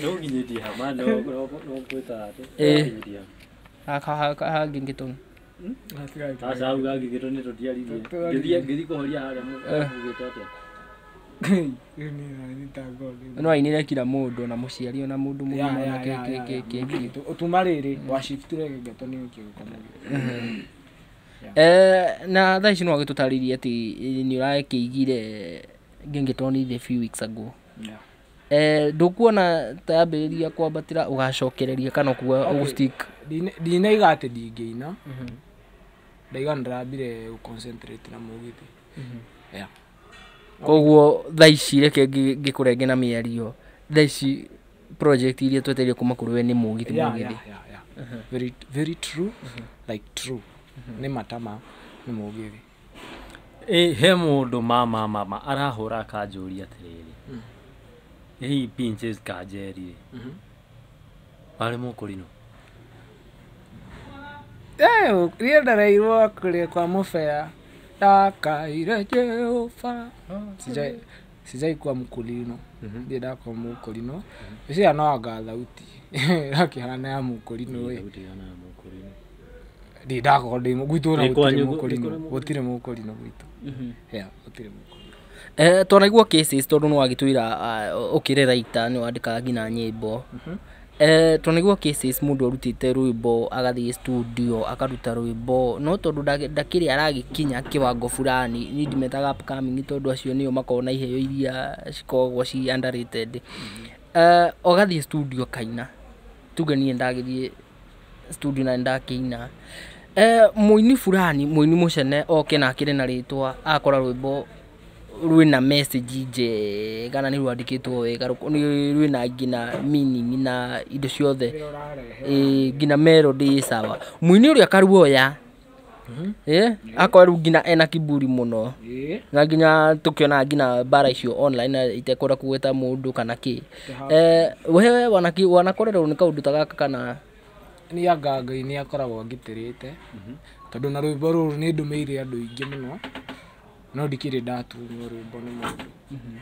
No nginyĩtie ha no no kwĩta atĩ. Ha Gengetone. Aca hau ga Gengetone tũtiaririe. Ngĩthiĩ kũhoria harĩa mũgĩte atĩa. No ainire kila mũndũ na mũciari ona mũndũ mũgima na kĩ. Tuma rĩrĩ washiftire Gengetone ũkĩũka mũgithi. Na thaa ici no agĩtũtarĩrie atĩ nĩ ũrakĩigire Gengetone the few weeks ago. Ndũkuona ta yambĩrĩria kwambatĩra ũgacokereria kana ũkuga ũgũstick? Ndinaiga atĩ ndingĩina. Ndaiga nĩndĩrambire gũconcentrate na mũgithi. Yeah. Koguo thaa ici reke ngĩkũrenge na mĩario. Thaa ici project iria twetereire kuma kũrĩ we nĩ mũgithi mũgithi. Yeah. Very very true. Like true. Nĩ matama nĩ mũgithi. He mũndũ mama arahũra akanjũria atĩrĩrĩ. Hihi Pinches Kanjeri warĩ mũkũrinũ? Niĩ ndareirwo kũrĩa kwa mũbea ndakaire Jehova. Sijai kuwa mũkũrinũ. Ndirĩ ndakorwo mũkũrinũ. Cia no anga thauti ĩrakĩhana ya mũkũrinũ ĩ. Ndirĩ ndakorwo ndĩ gwitũ ona gũtirĩ mũkũrinũ. Gũtirĩ mũkũrinũ gwitũ. Yeah, gũtirĩ mũkũrinũ. Twanaigua cases tondũ nĩ wagĩtwĩra ũkĩrĩ writer nĩ wandĩkaga nginya nyĩmbo. Twanaigua cases mũndũ arutĩte rwĩmbo agathiĩ studio akaruta rwĩmbo no tondũ ndakĩrĩ aragĩkinya kiwango fulani niĩ ndimetaga upcoming tondũ acio nĩo makoragwo na iheo iria cikoragwo ci underrated. Ũgathiĩ studio kaina tuge niĩ ndagĩthiĩ studio na ndakĩina. Mũini fulani mũini mũcene oke na akĩrĩ na rĩtwa akora rwĩmbo rwĩna message njega na nĩ rwandĩkĩtwo wega rwĩna nginya meaning na indo ciothe nginya melody ĩ sawa. Mũini ũrĩa akaruoya akorwo rĩu nginya ena kiburi mũno na nginya tũkĩona nginya mbara icio online na itekwenda kũgweta mũndũ kana kĩ. We wanakorerwo nĩ kaũndũ ta gaka kana? Nĩ anga Ngai nĩ akoragwo angitĩrĩte tondũ na rwĩmbo rũrũ nĩ ndũmĩire andũ aingĩ mũno no ndikĩrĩ ndatunywo rwĩmbo nĩ mũndũ.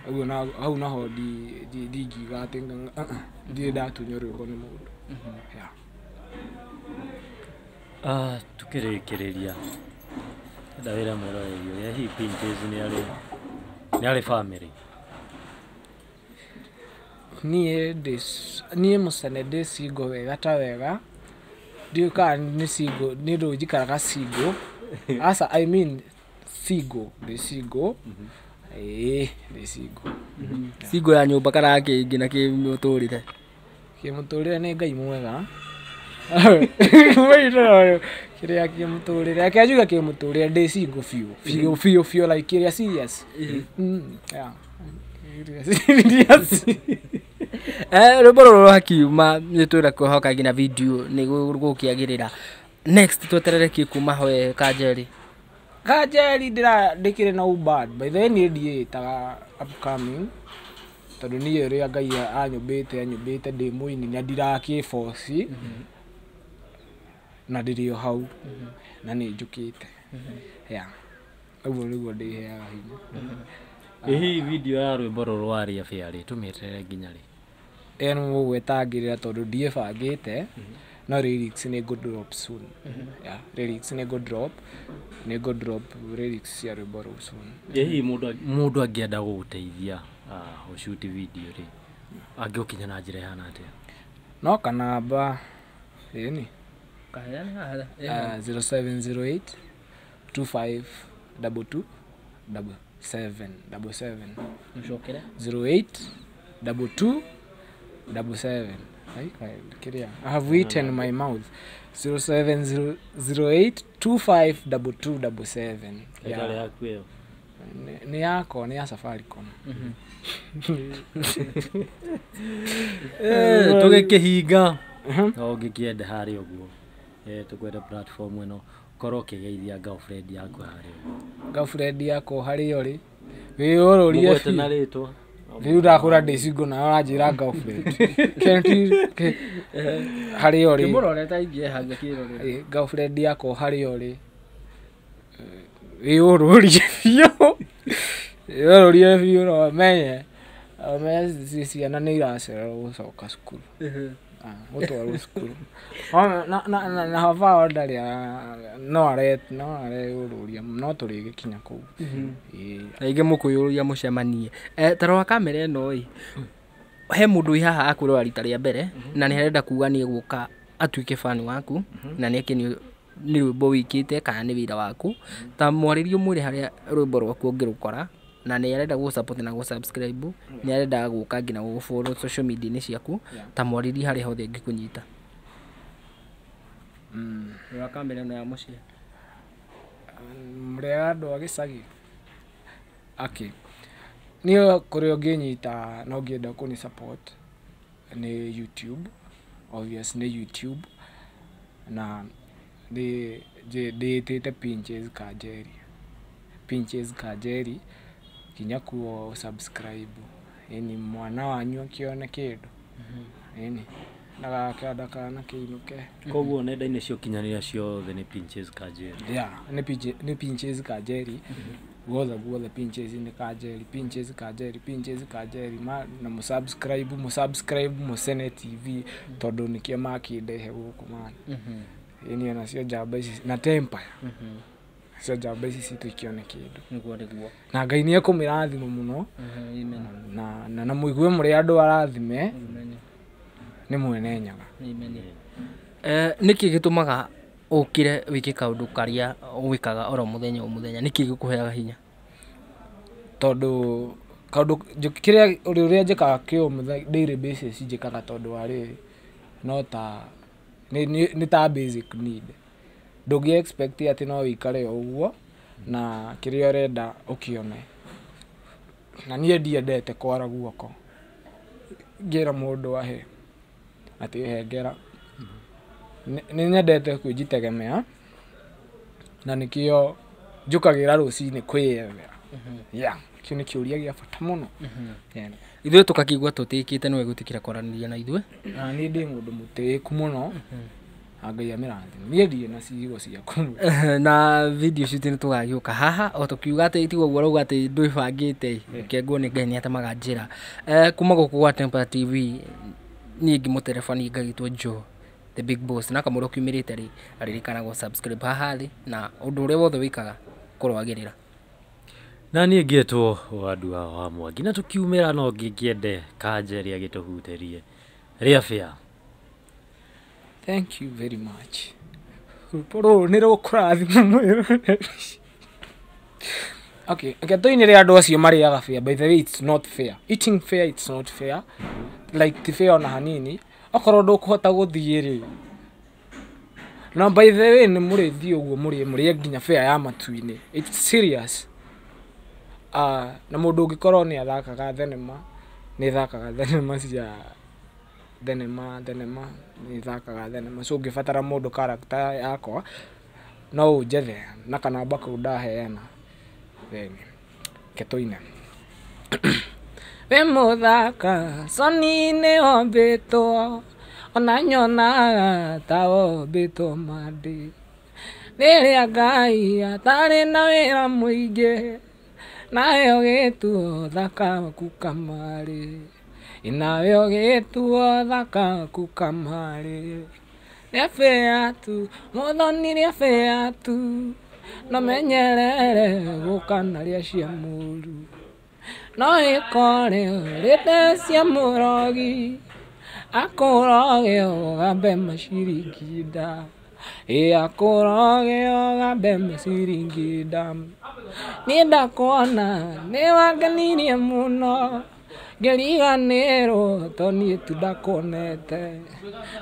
Ũguo na hau naho ndingiuga atĩ ndirĩ ndatunywo rwĩmbo nĩ mũndũ. Yeah. Tukĩrĩkĩrĩria enda wĩra mwĩroreri ũrĩa hihi Pinches nĩ arĩ family. Niĩ mũcene ndĩ single wega ta wega. Ndiũĩ kana nĩ single nĩ ũndũ njikaraga single. Aca, I mean single, ndĩ single. Ĩĩ, ndĩ single. Single ya nyũmba kana kĩngĩ na kĩmũtũrĩre? Kĩmũtũrĩre nĩ Ngai mwega. Kĩrĩa kĩmũtũrĩre, reke njuge kĩmũtũrĩre ndĩ single biũ biũ biũ biũ, like kĩrĩa serious. Yeah. Kĩrĩa serious. Rwĩmbo rũrũ rwakiuma nĩ twĩra kwĩhoka nginya video nĩ gũkĩagĩrĩra. Next tweterere kĩ kuma we Kanjeri? Kanjeri ndĩkĩrĩ na ubad. By the way, niĩ ndiĩtaga upcoming tondũ niĩ ũrĩa Ngai anyũmbĩte ndĩ mũini na ndirakĩboci na ndĩrĩ o hau na nĩ njũkĩte. Yeah. Ũguo nĩguo ndĩheaga hinya. Ĩ hihi video ya rwĩmbo rũrũ rwa Rĩa rĩ tũmĩeterere nginya rĩ? Ĩyo nĩ mũgwĩtangĩrĩra tondũ ndiĩbangĩte, no lyrics nĩ ngũ drop soon. Yeah, lyrics nĩ ngũ drop, nĩ ngũ drop lyrics cia rwĩmbo rũu soon. Ĩ hihi mũndũ angĩenda gũgũteithia gũshoot video rĩ, angĩgũkinya na njĩra ĩhana atĩa? No kanamba ĩni Kaheane haha. 0708 25 22 77 77. Mũcokere. 08 22 77. Ai, kĩrĩa I have written my mouth 0708 25 22 77. Ĩtarĩ yaku ĩyo? Nĩ yakwa, nĩ ya Safaricom. Tũgĩkĩhinga no ũngĩkĩenda harĩa ũguo, tũkwenda platform ĩno ũkorwo ũkĩgeithia girlfriend yaku harĩa ũguo. Girlfriend yakwa harĩa ũrĩ wĩyũrũrie Mũgwete na biũ. rĩtwa. Rĩu ndakũra ndĩ single nawe ũranjĩra girlfriend. Can't you harĩa ũrĩ. Kĩmũrore ta ingĩeha ngĩkĩrorera. Girlfriend yakwa harĩa ũrĩ wĩyũrũrie biũ, wĩyũrũrie biũ na ũmenye ciana nĩ iracererwo gũcoka cukuru. Gũtwarwo cukuru. Na baba ndarĩ no areyũrũria no tũrĩgĩkinya kũu. Ĩĩ. Rĩngĩ mũkwĩyũria mũcemanie. Ta rora kamera ĩno ĩ, he mũndũ wĩ haha akwĩrora rita rĩa mbere na nĩ arenda kuga nĩ egũka atuĩke fan waku na nĩ akenio nĩ rwĩmbo wĩkĩte kana nĩ wĩra waku, ta mwarĩrie ũmwĩre harĩa rwĩmbo rwaku ũngĩrũkora, na nĩ arenda gũ support na gũ subscribe, nĩ arenda gũka nginya gũgũ follow social media inĩ ciaku, ta mwarĩrie harĩa hothe angĩkũnyita. Rora kamera ĩno ya mũciĩ. Mũrĩega andũ a gĩcagi? Okay. Niĩ kũrĩa ũngĩnyita na ũngĩenda kũni support nĩ YouTube. Obvious nĩ YouTube. Na ndĩĩtĩte Pinches Kanjeri. Pinches Kanjeri kinya kuo subscribe. Ĩni mwana wanyu akĩone kĩndũ. Ĩni ndakanakĩinũke. Koguo nenda-inĩ cia ũkinyanĩria ciothe nĩ Pinches Kanjeri. Yeah, nĩ Pinches Kanjeri. Guothe guothe Pinches nĩ Kanjeri, Pinches Kanjeri, Pinches Kanjeri. Na mũsubscribe, mũsubscribe Mũcene TV tondũ nĩkĩo makĩndehe gũkũ man. Ĩni onacio njamba ici na Tempire. Cio njamba ici citũ ikĩone kĩndũ. Nĩguo nĩguo. Na Ngai nĩ ekũmĩrathima mũno. Amen. Na mũigue mũrĩ andũ arathime. Amen. Nĩ mwene Nyaga. Amen. Nĩkĩ gĩtũmaga ũkĩre wĩke kaũndũ karĩa wĩkaga oro mũthenya o mũthenya? Nĩkĩ gĩkũheaga hinya? Tondũ kaũndũ kĩrĩa ũrĩa njĩkaga kĩ mũthenya daily basis njĩkaga tondũ wa rĩrĩ no ta nĩ ta basic need. Ndũngĩ expect atĩ no wĩikare o ũguo na kĩrĩa ũrenda ũkĩone. Na niĩ ndiendete kwara guoko ngĩra mũndũ ahe atĩ hengera. Nĩ nyendete kwĩjitegemea na nĩkĩo njũkagĩra rũcinĩ kwĩyethera. Yeah, kĩu nĩ kĩũria gĩa bata mũno. Ithuĩ tũgakĩigua tũtĩkĩte nĩwe gwĩtĩkĩra kwaranĩria na ithuĩ. Na niĩ ndĩ mũndũ mũtĩĩku mũno. Na Ngai amĩrathime. Niĩ ndirĩ na ciugo cia kũmwĩra. Na video shoot nĩ tũgagĩũka haha o tũkiuga atĩ tiga ũguo ũrauga atĩ ndwĩbangĩte, kĩengwo nĩ Ngai nĩ atemaga njĩra. Kuma gũkũ gwa Temple TV, niĩ ngĩmũterebani ngagĩtwo Joe the Big Boss, na kamũira ũkiumĩrĩte rĩ, ririkana gũ subscribe haha thĩ, na ũndũ ũrĩa wothe wĩkaga kũrwagĩrĩra. Na niĩ ngĩtwo Wandua wa Mwangi, na tũkiumĩra no ngĩkĩende kanja ĩrĩa gĩtũhutĩrie rĩa bĩa. Thank you very much. Rwĩmbo rũrũ nĩ rũkũrathima mwĩrĩ. Okay, reke tũinĩre andũ acio marĩaga fair. By the way, it's not fair. Eating fair, it's not fair. Like ti fair ona hanini. Okorwo ndũkũhota gũthiĩ rĩ. Na by the way, nĩ mũrĩthiĩ ũguo mũrĩe mũrĩe nginya fair ya matu-inĩ. It's serious. Na mũndũ ũngĩkorwo nĩ athakaga thenema, nĩ thakaga thenema cia thenema, thenema, nĩ thakaga thenema. So ũngĩbatara mũndũ character yakwa, no ũnjethe na kanamba kau ndaheana. Then, reke tũine. Wĩ mũthaka, Soni nĩ wombĩtwo, ona nyonaga ta wombĩtwo mandĩ. Rĩrĩa Ngai atarĩ na wĩra mũingĩ, nawe ũgĩtuo thaka waku kamarĩ. Nawe ũgĩtuo thaka waku kamarĩ. Rĩa fair tu, mũthoni rĩa fair tu, no menyerere gũka na rĩa cia mũru. No ĩkore ũrĩte cia mũrogi, akũroge ũgambe maciringi nda. Ĩ akũroge ũgambe maciringi nda. Niĩ ndakuona nĩ wangenirie mũno, ngĩriganĩrwo to niĩ tu ndakuonete.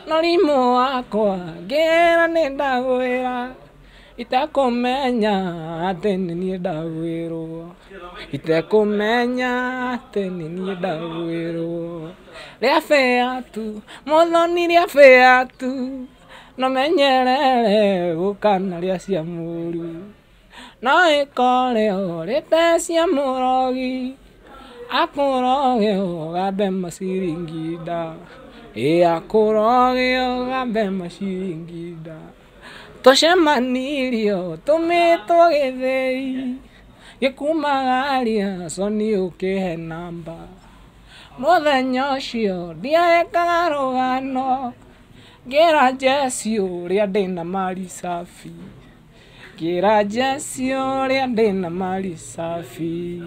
No rimũ wakwa ngĩra nĩ ndagwĩra, itekũmenya atĩ nĩ niĩ ndagwĩrwo. Itekũmenya atĩ nĩ niĩ ndagwĩrwo. Rĩa fair tu, mũthoni rĩa fair tu, no menyerere gũka na rĩa cia mũru. No ĩkore ũrĩte cia mũrogi, akũroge ũgambe maciringi nda. Ĩ akũroge ũgambe maciringi nda. Tũcemanirio tũmĩtwo gĩthĩi, gĩkumagaria Soni ũkĩhe namba. Mũthenya ũcio ndiaekaga rũgano, ngĩra Jesi ũrĩa ndĩna mali safi. Ngĩra Jesi ũrĩa ndĩna mali safi.